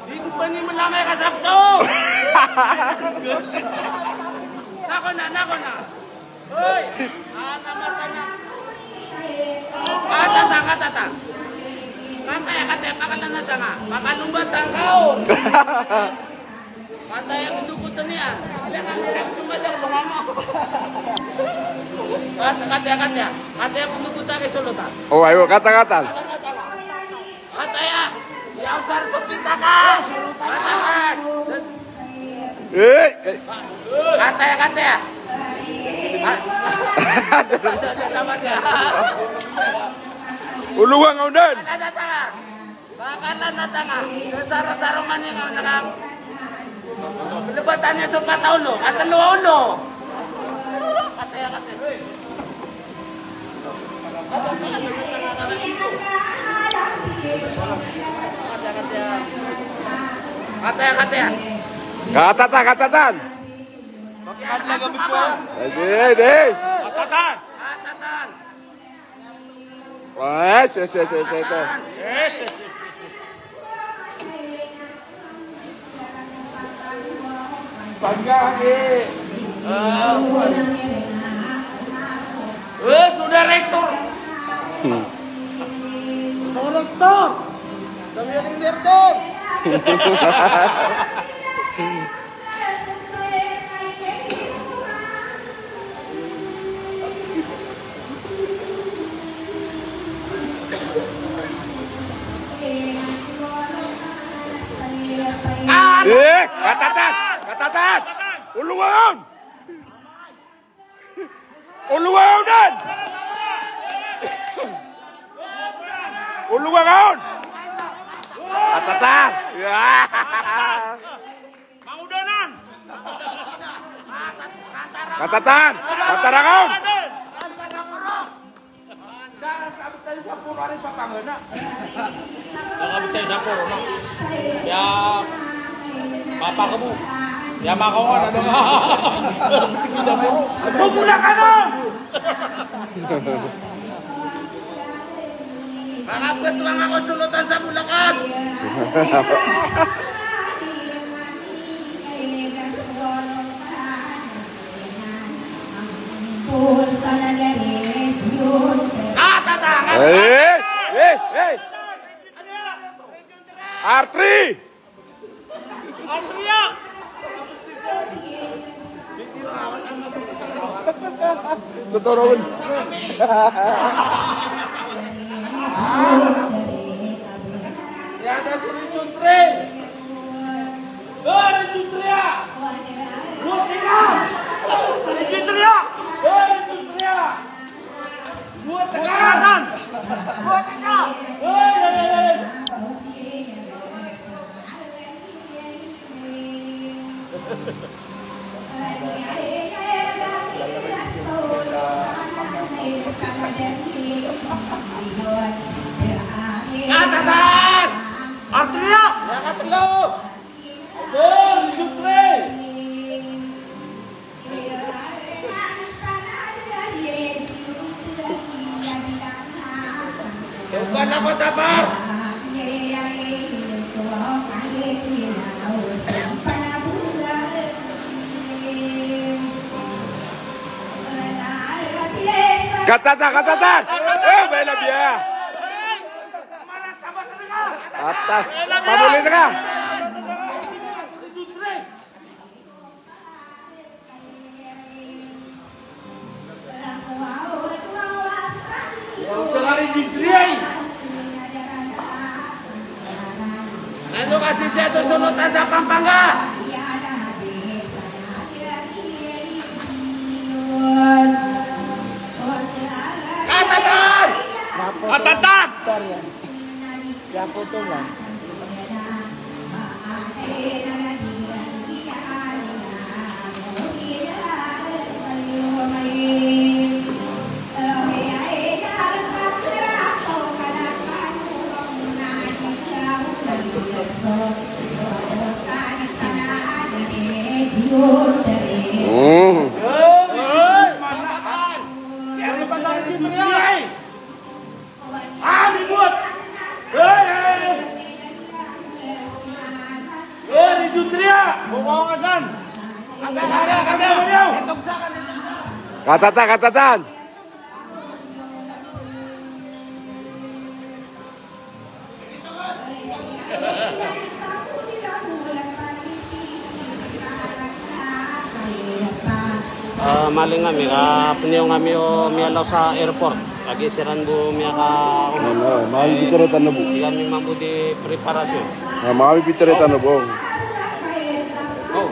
Di ko pa ni malamay ka sabto. Nako na, nako na. Hoy! Ana mata na. Katata, katata. Kataya, kataya, pakalanata nga. Pakalomba tangkaw. Kataya, pendukut niyan. Sila kami lang sumadang, bangama. Kata, kataya, kataya. Kataya, pendukut lagi solotan. Oh, ayo, kata, kata. Pakalomba tangkaw. Kataya, ya usar sepita ka. Kataya. Eh, eh. Kataya, kataya. Olowa nga on dn. Bakalan na tanga. Saro-saro man iyan nga on dn. Lebatan iyan so kata olo. Kata olo, olo. Kataya, kataya. Kataya, kataya. Katatan, katatan. Ade, ade. Katatan. Yes, yes, yes, yes, yes, yes. Panggae. Ah, eh, sudah rektor. Hmm. Rektor. Kami yang direktor. Eh, katatan, katatan. Olowa nga on. Olowa ka on! Olowa ka on! Katatan! Katatan! Katatan ka on! Makabtay sa poro, no? Ya, papakabo. Ya, makawan, ano? Sa poro. Sumula ka na! Makabtay lang ako sulutan sa Bulacan. Katatan! Hey, hey, hey! Artri! Totoo ron. Ya, ada si Region three. Hey, Region three! Buti ka! Region three! Hey, Region three! Buti ka! Buti ka! Hey, hey, hey, hey! Katatan! Artria! Ya, katlo! Atlo, Jupre! Coba na ko tapar. Katatan, katatan. Eh, bela biya. Katatan. Pamuli na ka. Ano kasi siya susunutan sa Pampanga? Katatan! Katatan! Yakuto lang. Mm. Katatan, katatan. Ah, maling ami, ah, pniyong ami o miyalaw sa airport. Lagi siran bo miyaka-, ano, mami pitharo tano bo. Di kami mambo di preparasyon. Ah, mami pitharo tano bo. Oh.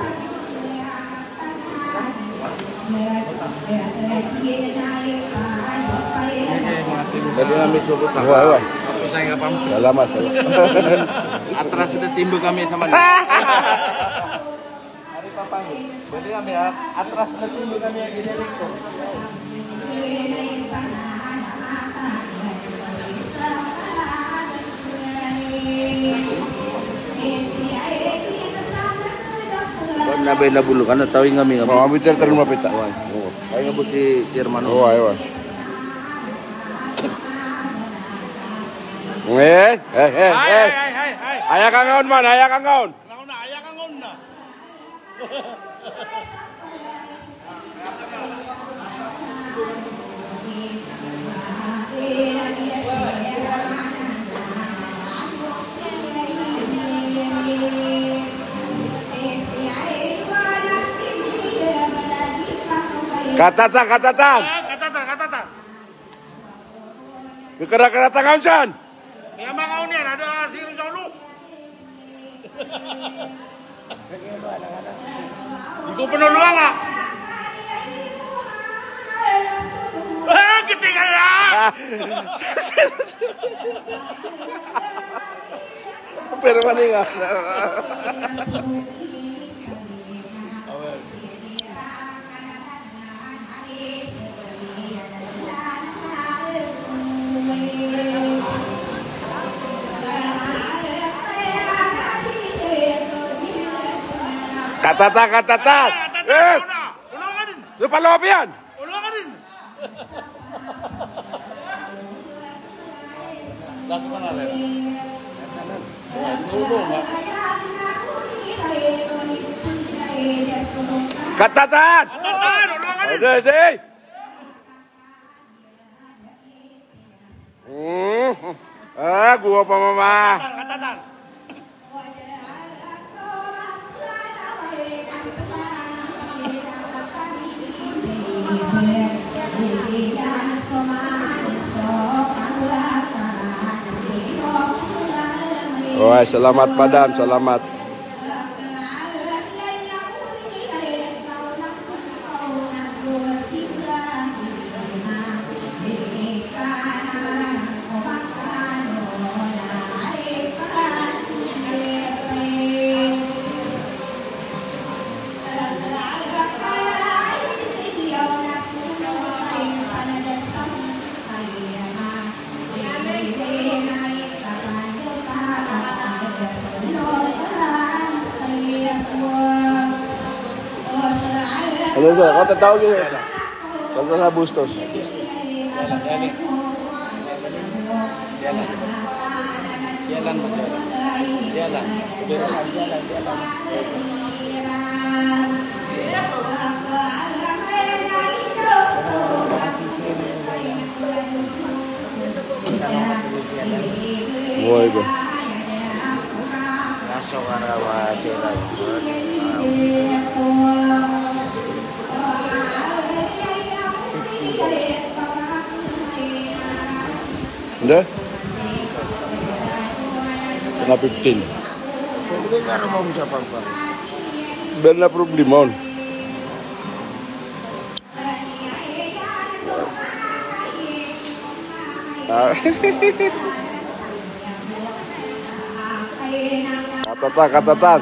Dali na may sugot na. Ewa, ewa. Salamat, salamat. Atras na timbo kami sa Manila. Dali na may, ah, atras na timbo kami, ah, Generiko. Wan na ba na bolo ka na tawing ami nga. Mga biter terima pita. Wan. Oo. Ay nga bo si chairman. Oo, ay, wan. Eh, eh, eh, eh. Ay, ay, ay, ay, ay. Aya ka ngaon man, aya ka ngaon. Nauna, aya ka ngaon na. Katatan, katatan. Ah, katatan, katatan. Kekera-kera tangan san. Kaya makaon yan, ada si Rizal lo. Di ko penolong, ah. Pero mani nga. Katatan, katatan. Eh! Yo palo apiyan. Katatan. Ode, ode. Hmm. Ah, guwa pa mama. Oway, salamat, Padan, salamat. Ano sa, katatawag yun? Pagka sa Bustos. Jalan, jalan. Jalan, jalan. Jalan. Jalan, jalan, jalan. Buhay ba? Hindi. Mga fifteen. Hindi na problema on. Ah. Katatan, katatan.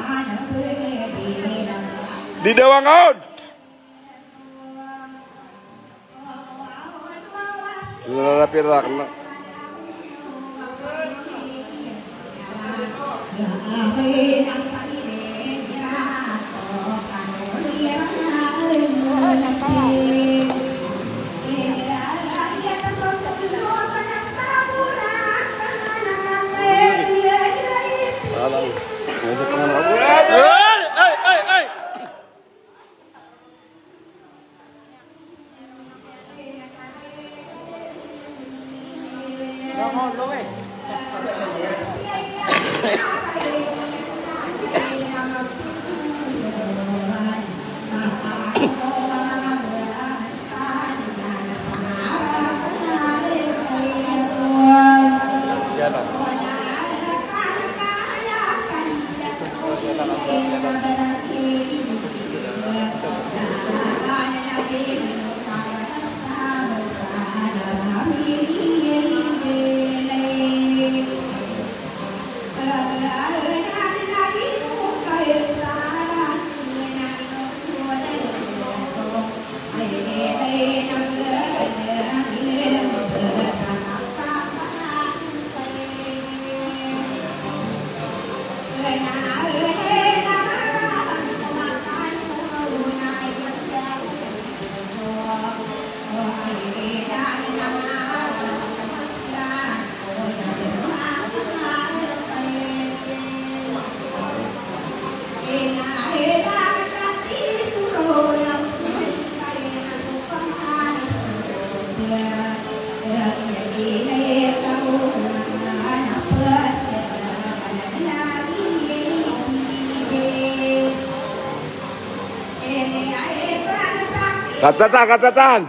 Di dawang on. Wala na pirak na. Alam. Ay, ay, ay, ay. Katatan, katatan.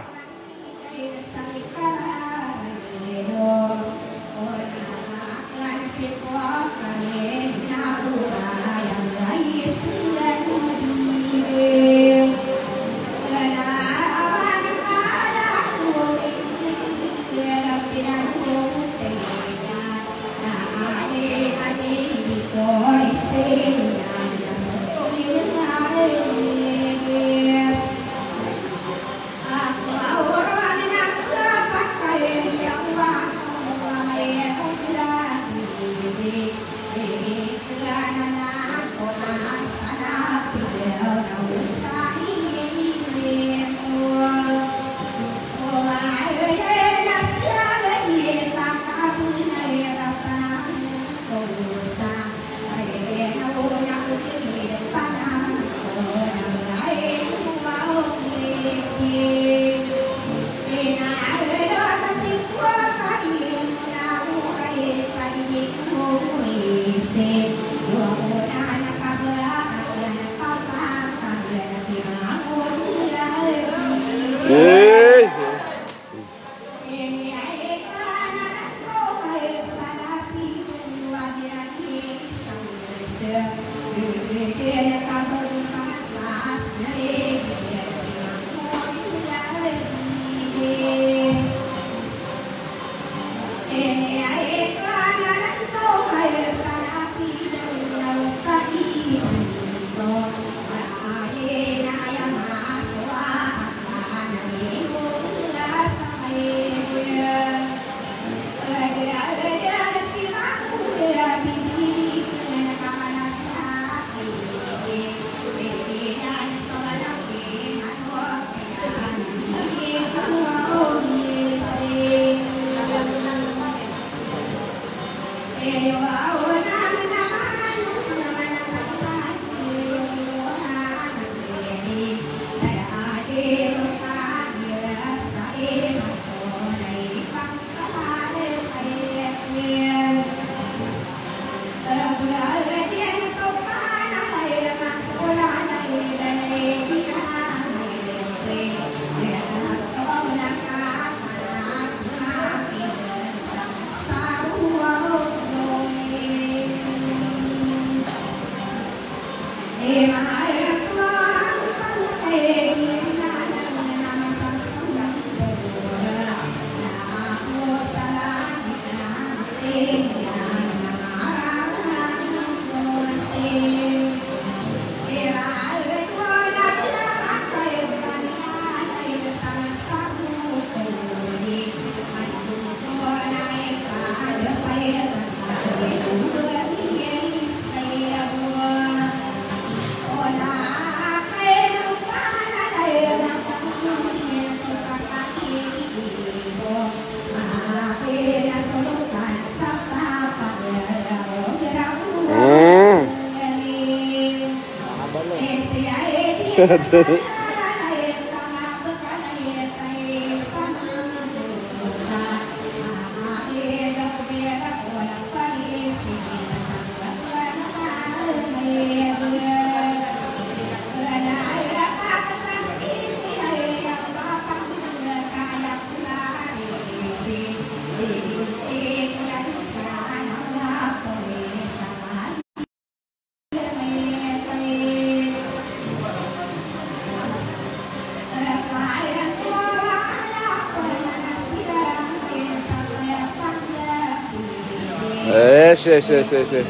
Yes, yes, yes, yes, yes.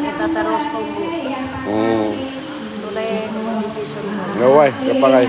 Kita terus tunggu. Hmm. Tulay ko desisyon ko. Ngaway, kapakay.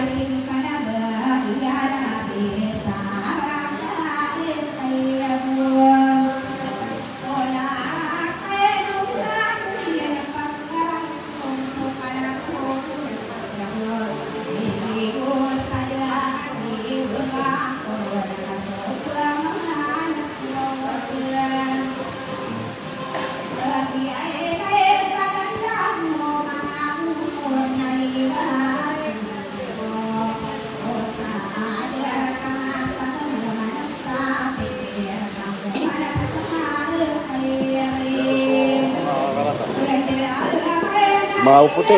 Mawputi.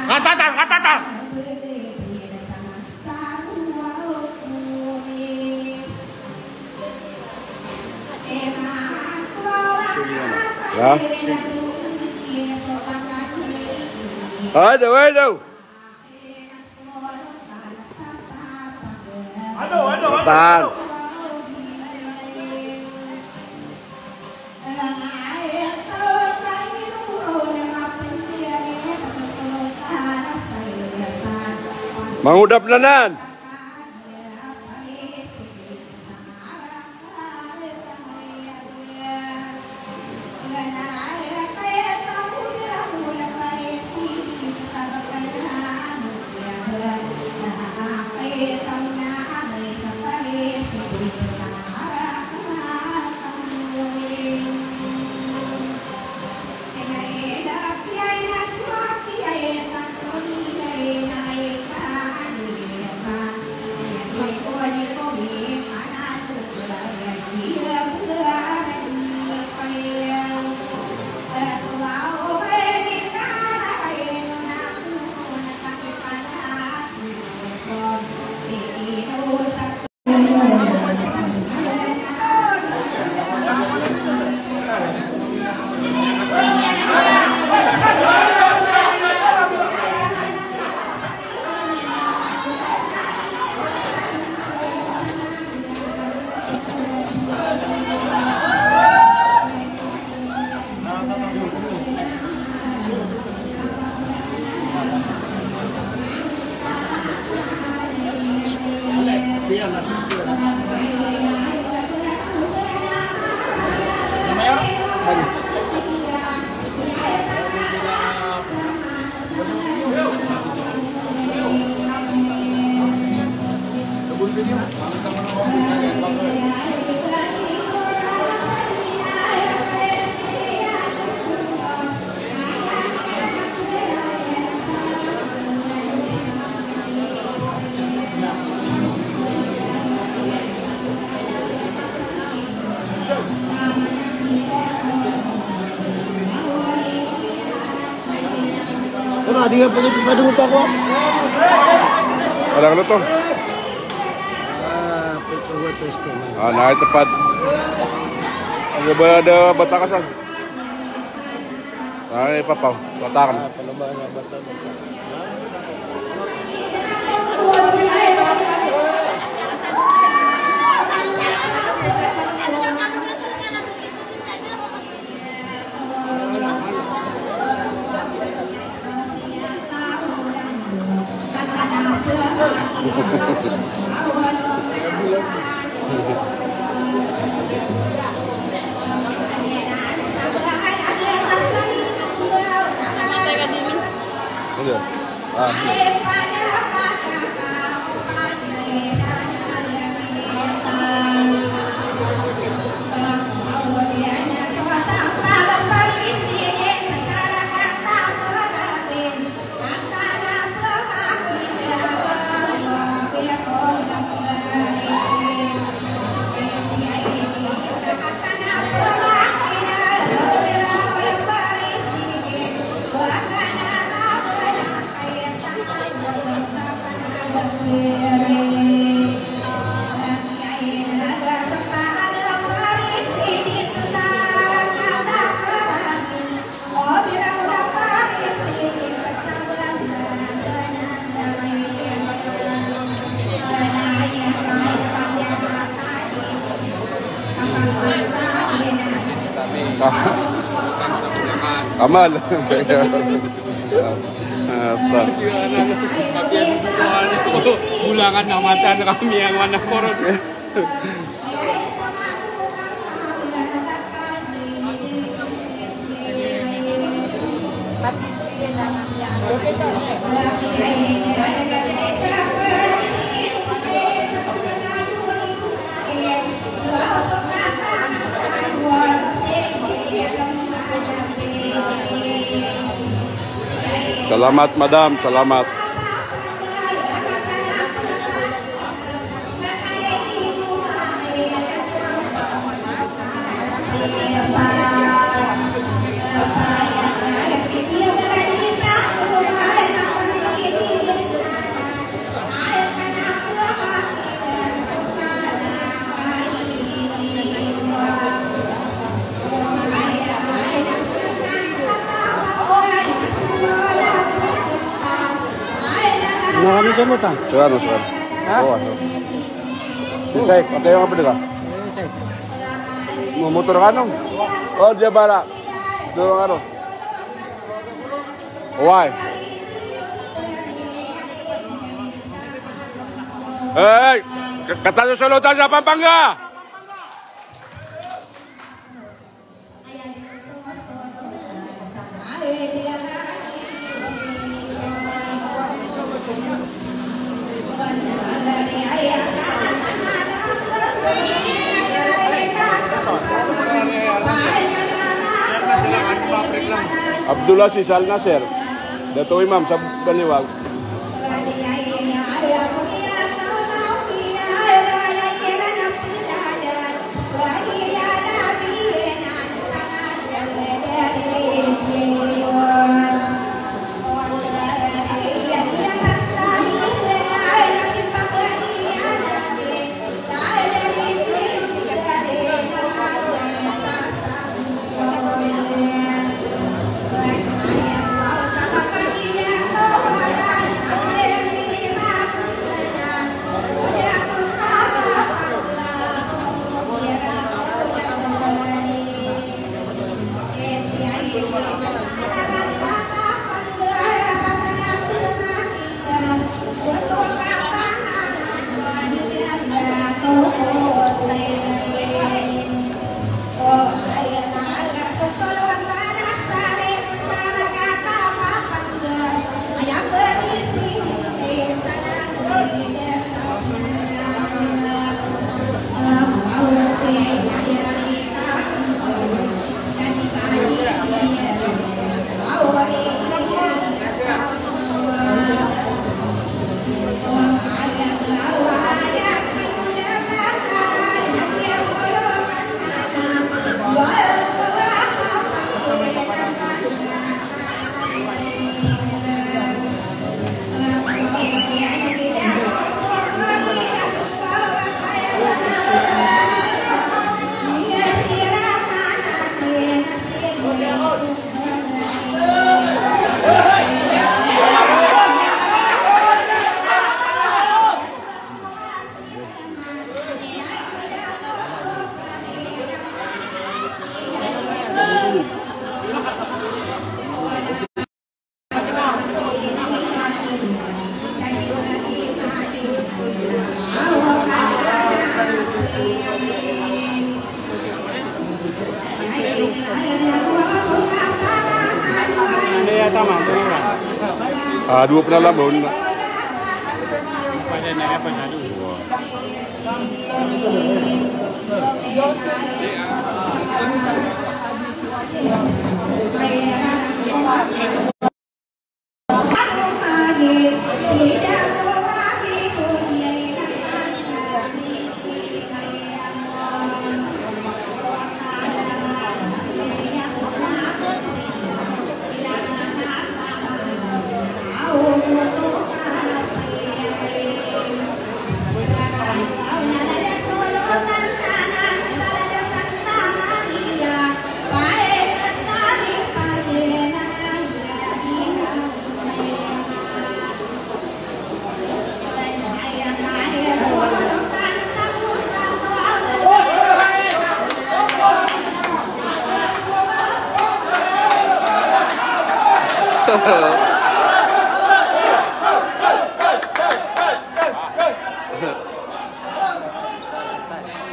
Katatan, katatan. Ha? Ayo, ayo. Tan. Mangodap na nan. Wala, di nga pwede sa padungot ako. Wala ka luto. Ah, pagkawa to, Steve. Ah, nakitapad. Ano ba, ada batakas, ah? Ay, papaw, batakan. Ah, palabahan na batakan. Iya. Ah, iya. Kamal. Apa? Bulangan na mata na kami ang anak ko ron. Salamat, madam. Salamat. Marami ka mo ta? Sir, ano, sir? Ha? Oo, ano? Isay, patay ka pwede ka. Momotor ka, no? O, diya bara. Dorong ka, no? Oway. Hey! Ka-, kata so solotan sa Pampanga! Abdul Aziz Al Nasir, Dato Imam sa Baliwag. Ah, dowa pn a labaw na.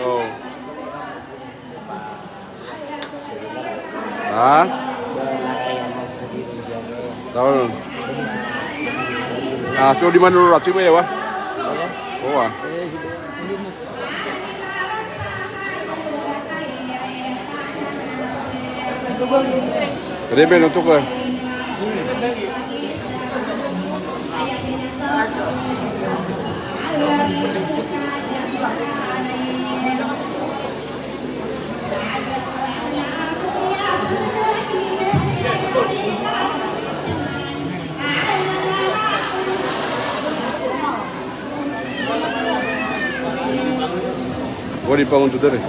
Oh. Ha? Taon. Ah, so di man rura si Maya, wa? Owa. Rebe no tuka. Gori pangon to dare.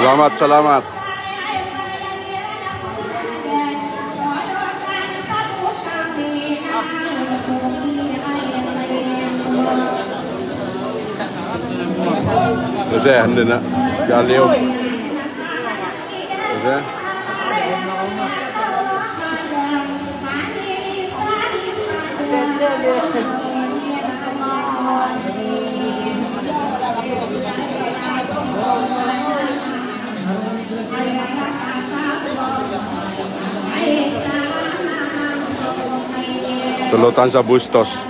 Salamat, salamat. Ose, anda na. Galiw. Ose. Tlo tan sa Bustos.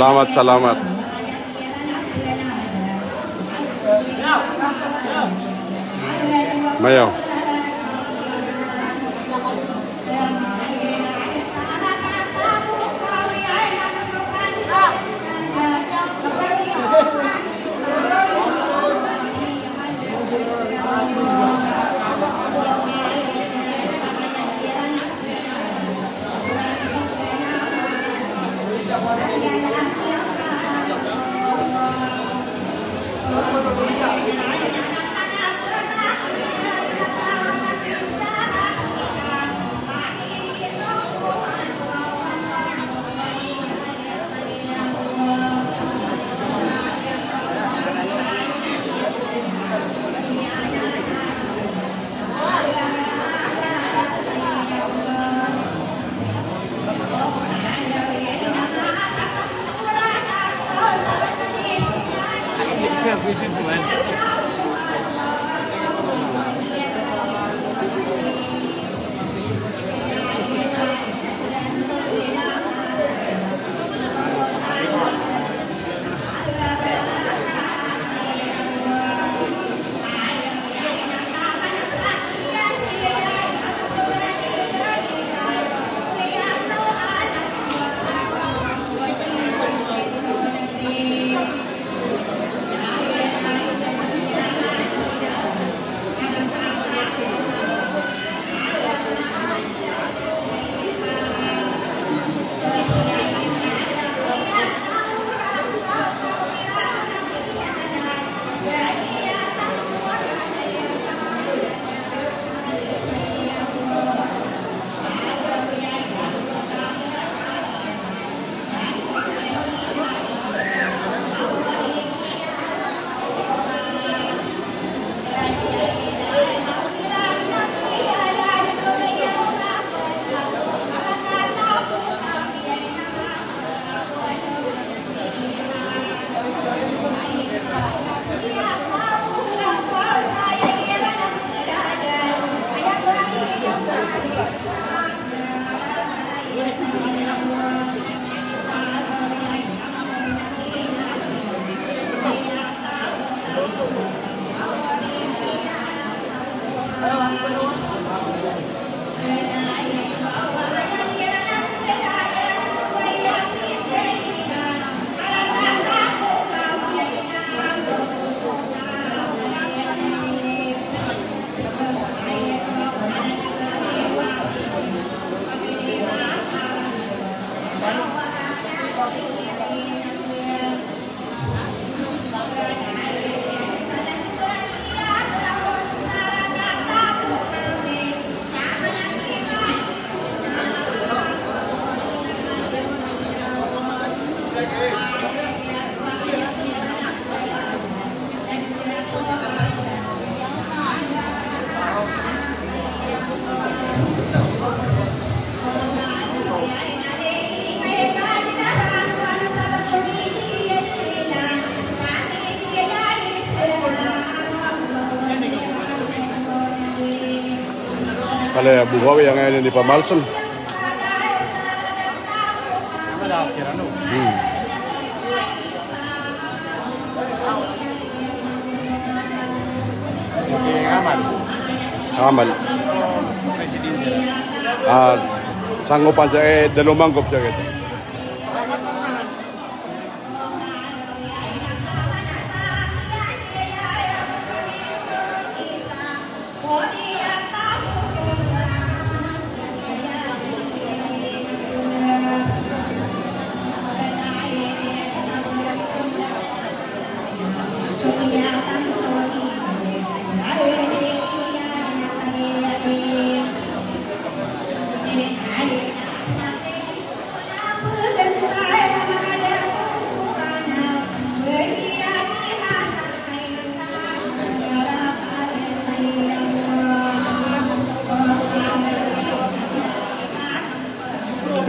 Salamat, salamat. Mayaw. Kala iya Buhawi angkanan i pamalsn. Hmm. Amal. Ah, sanggopan sa, eh, dalomangkop sa kito.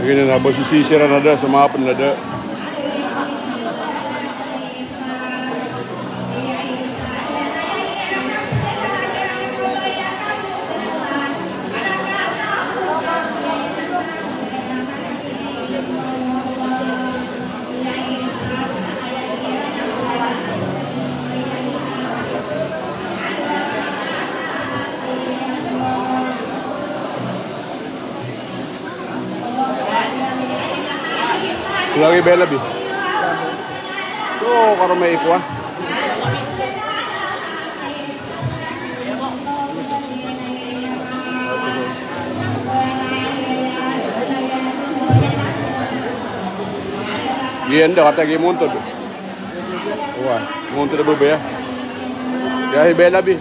Giyanan na ba sisii siran a da sa manga pn a da. Lagi bela bi. So, karo may ikuwa. Giyan da kata gi montod. Wa, montod a babaya. Giya hi bela bi.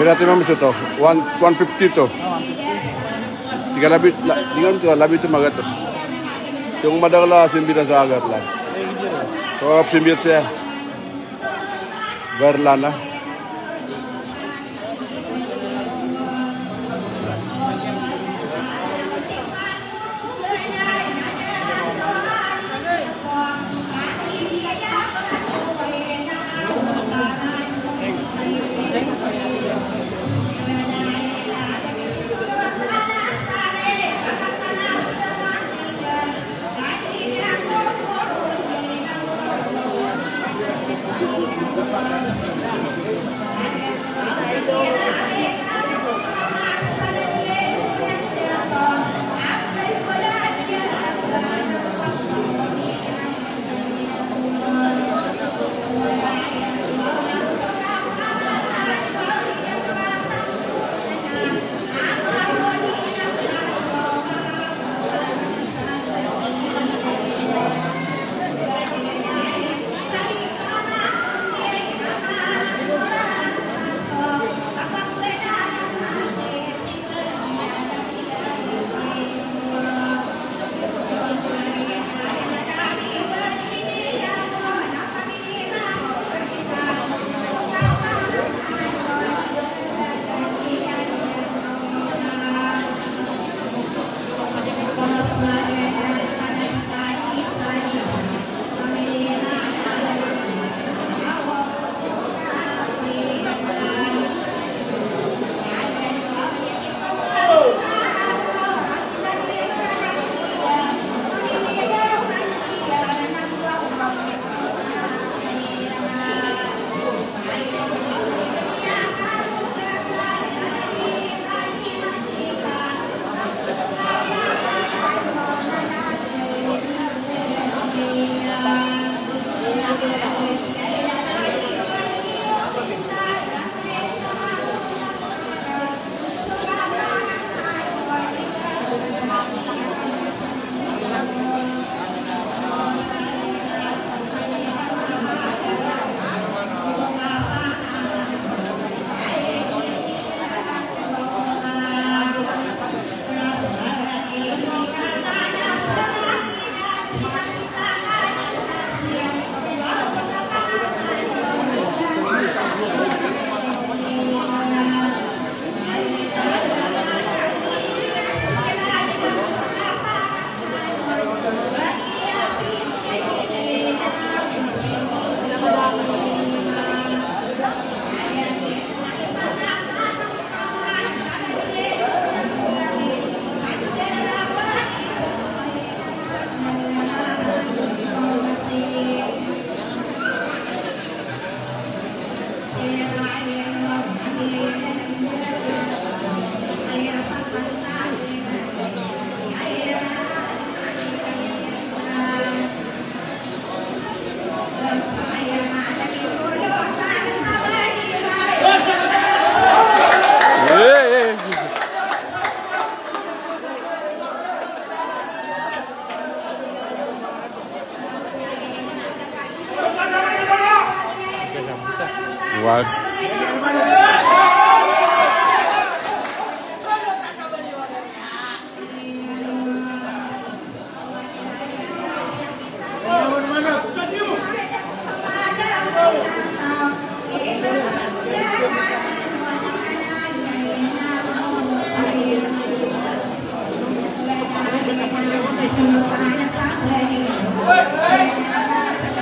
Pira ti, ma'am, so to? One, one fifty to. Tig ka labi, la-, tig ka labi to magatos. Tig ka madakl a simbiran sa agat la. So, simbiran sa. Garlana.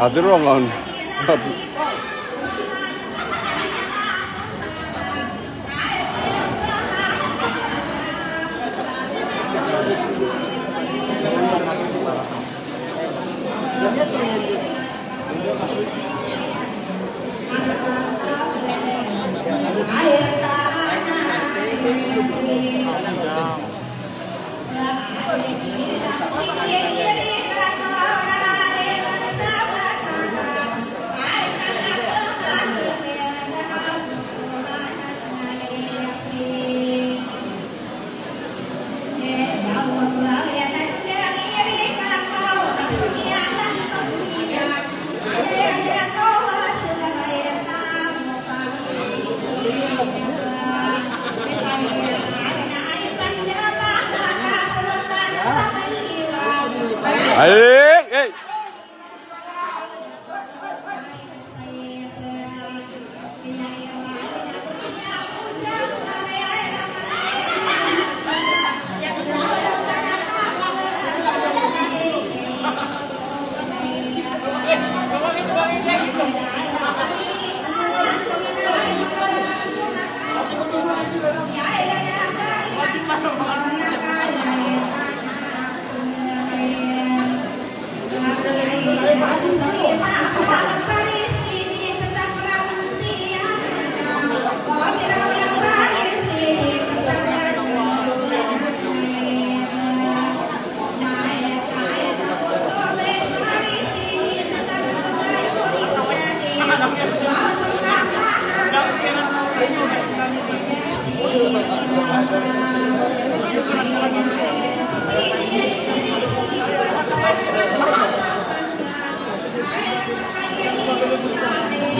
Ati rongan. Ay, ay.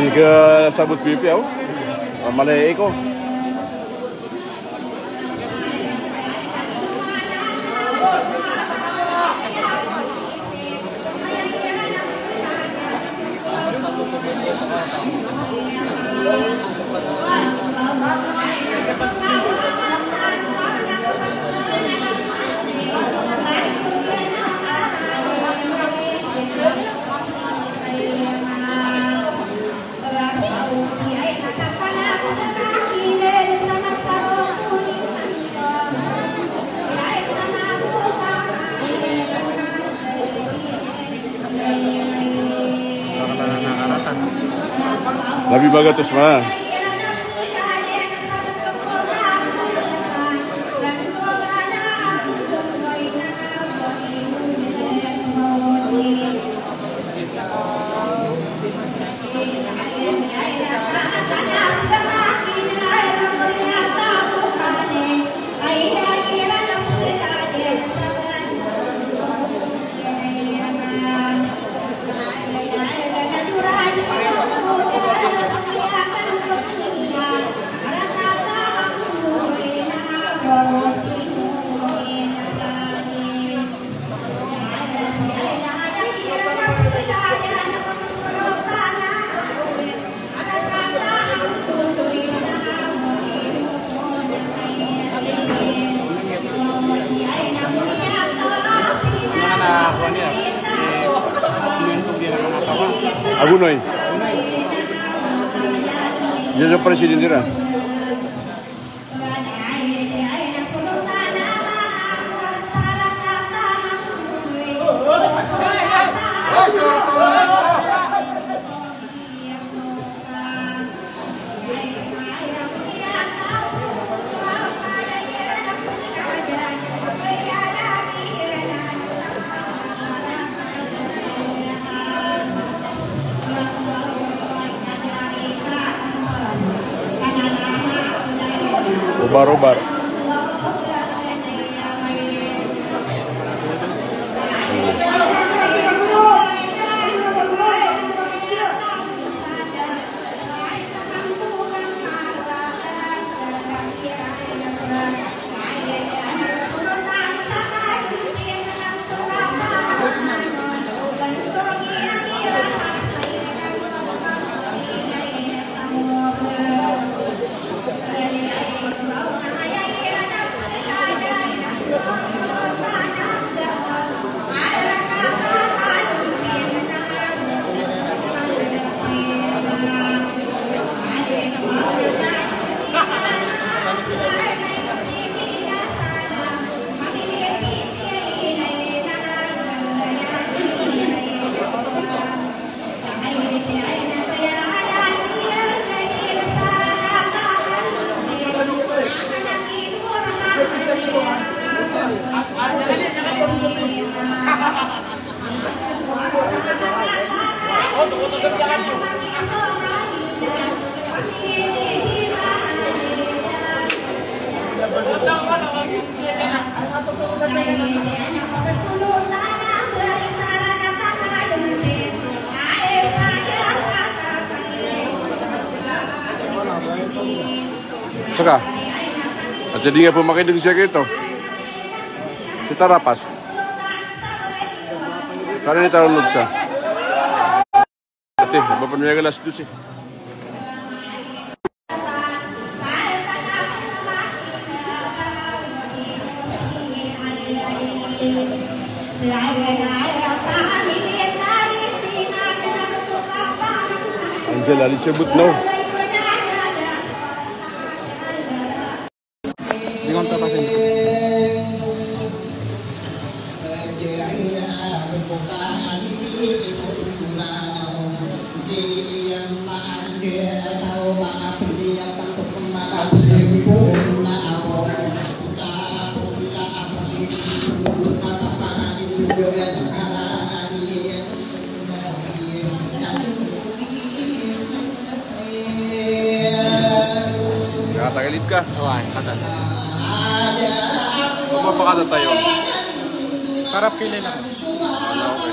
Di ka sabot pipiya, o. Malay ko. Labi ba gatos ma. Agunoy. Diyan sa presidente na. Ubar-ubar. Saka, at jadi nga po makideg siya kito. Kita rapas. Kala ni talo lobsa. Ati, ba pn miyaga alas dose. Angel, ali siya butno. Lingon ta pasin. Nakatagilid ka? Oo, ay, katan. Ano ba pakatatayo? Para pili lang. Ah, okay.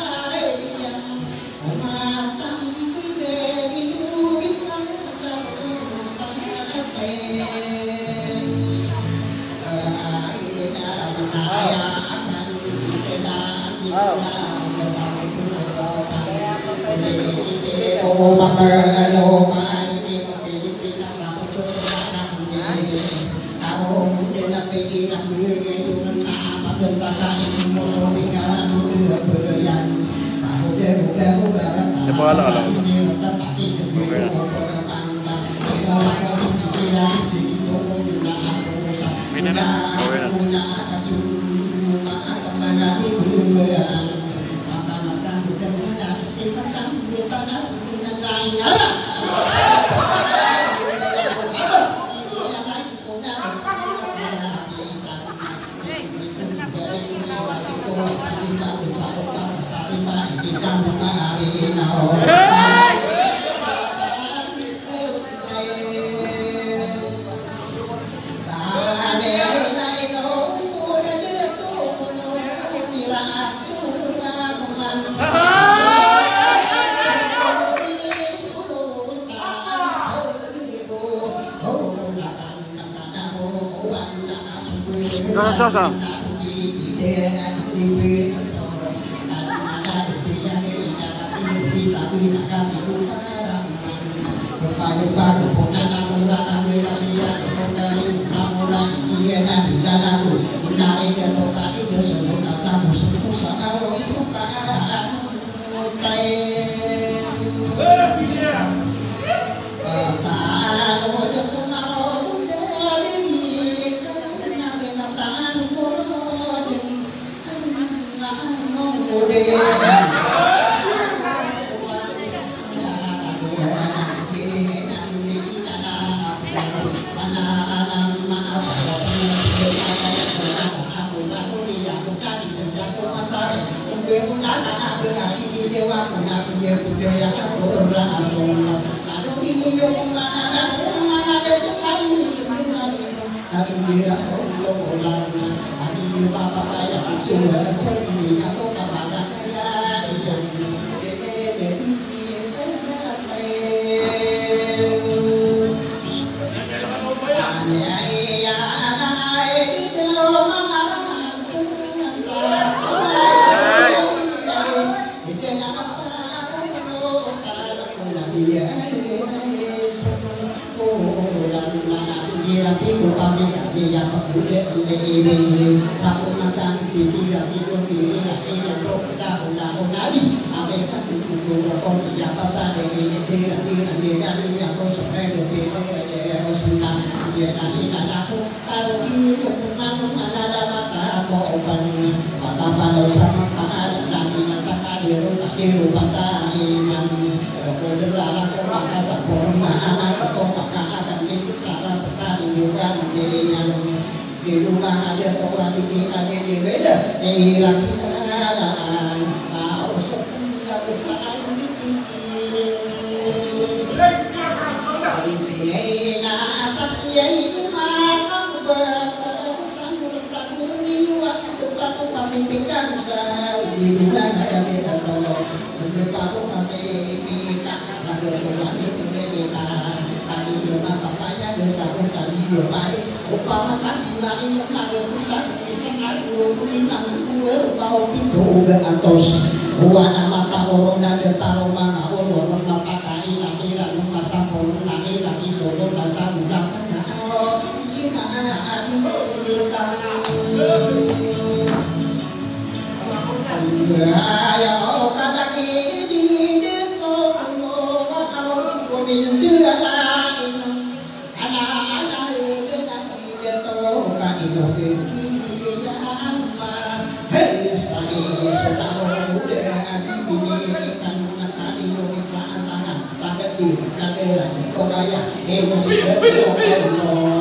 Siya po, ala, ala. Okay na. Pwede na. Okay na. Sa, sa, sa. Buwan a mata o ron na da taro manga olo ron mapakaila-ila ron masapol na ila iso ron ta sa bula ko na o ina a di ka. Aya o ka na di di di ko no ma ka o di ko di di ala ino. Ana, ana, ede na ide to ka ino ke kiyama. Hey, sani so na mo de abi bini kan na kani o sa antara. Tagad di, kagera, ito kaya. Hey, mo si de to, no.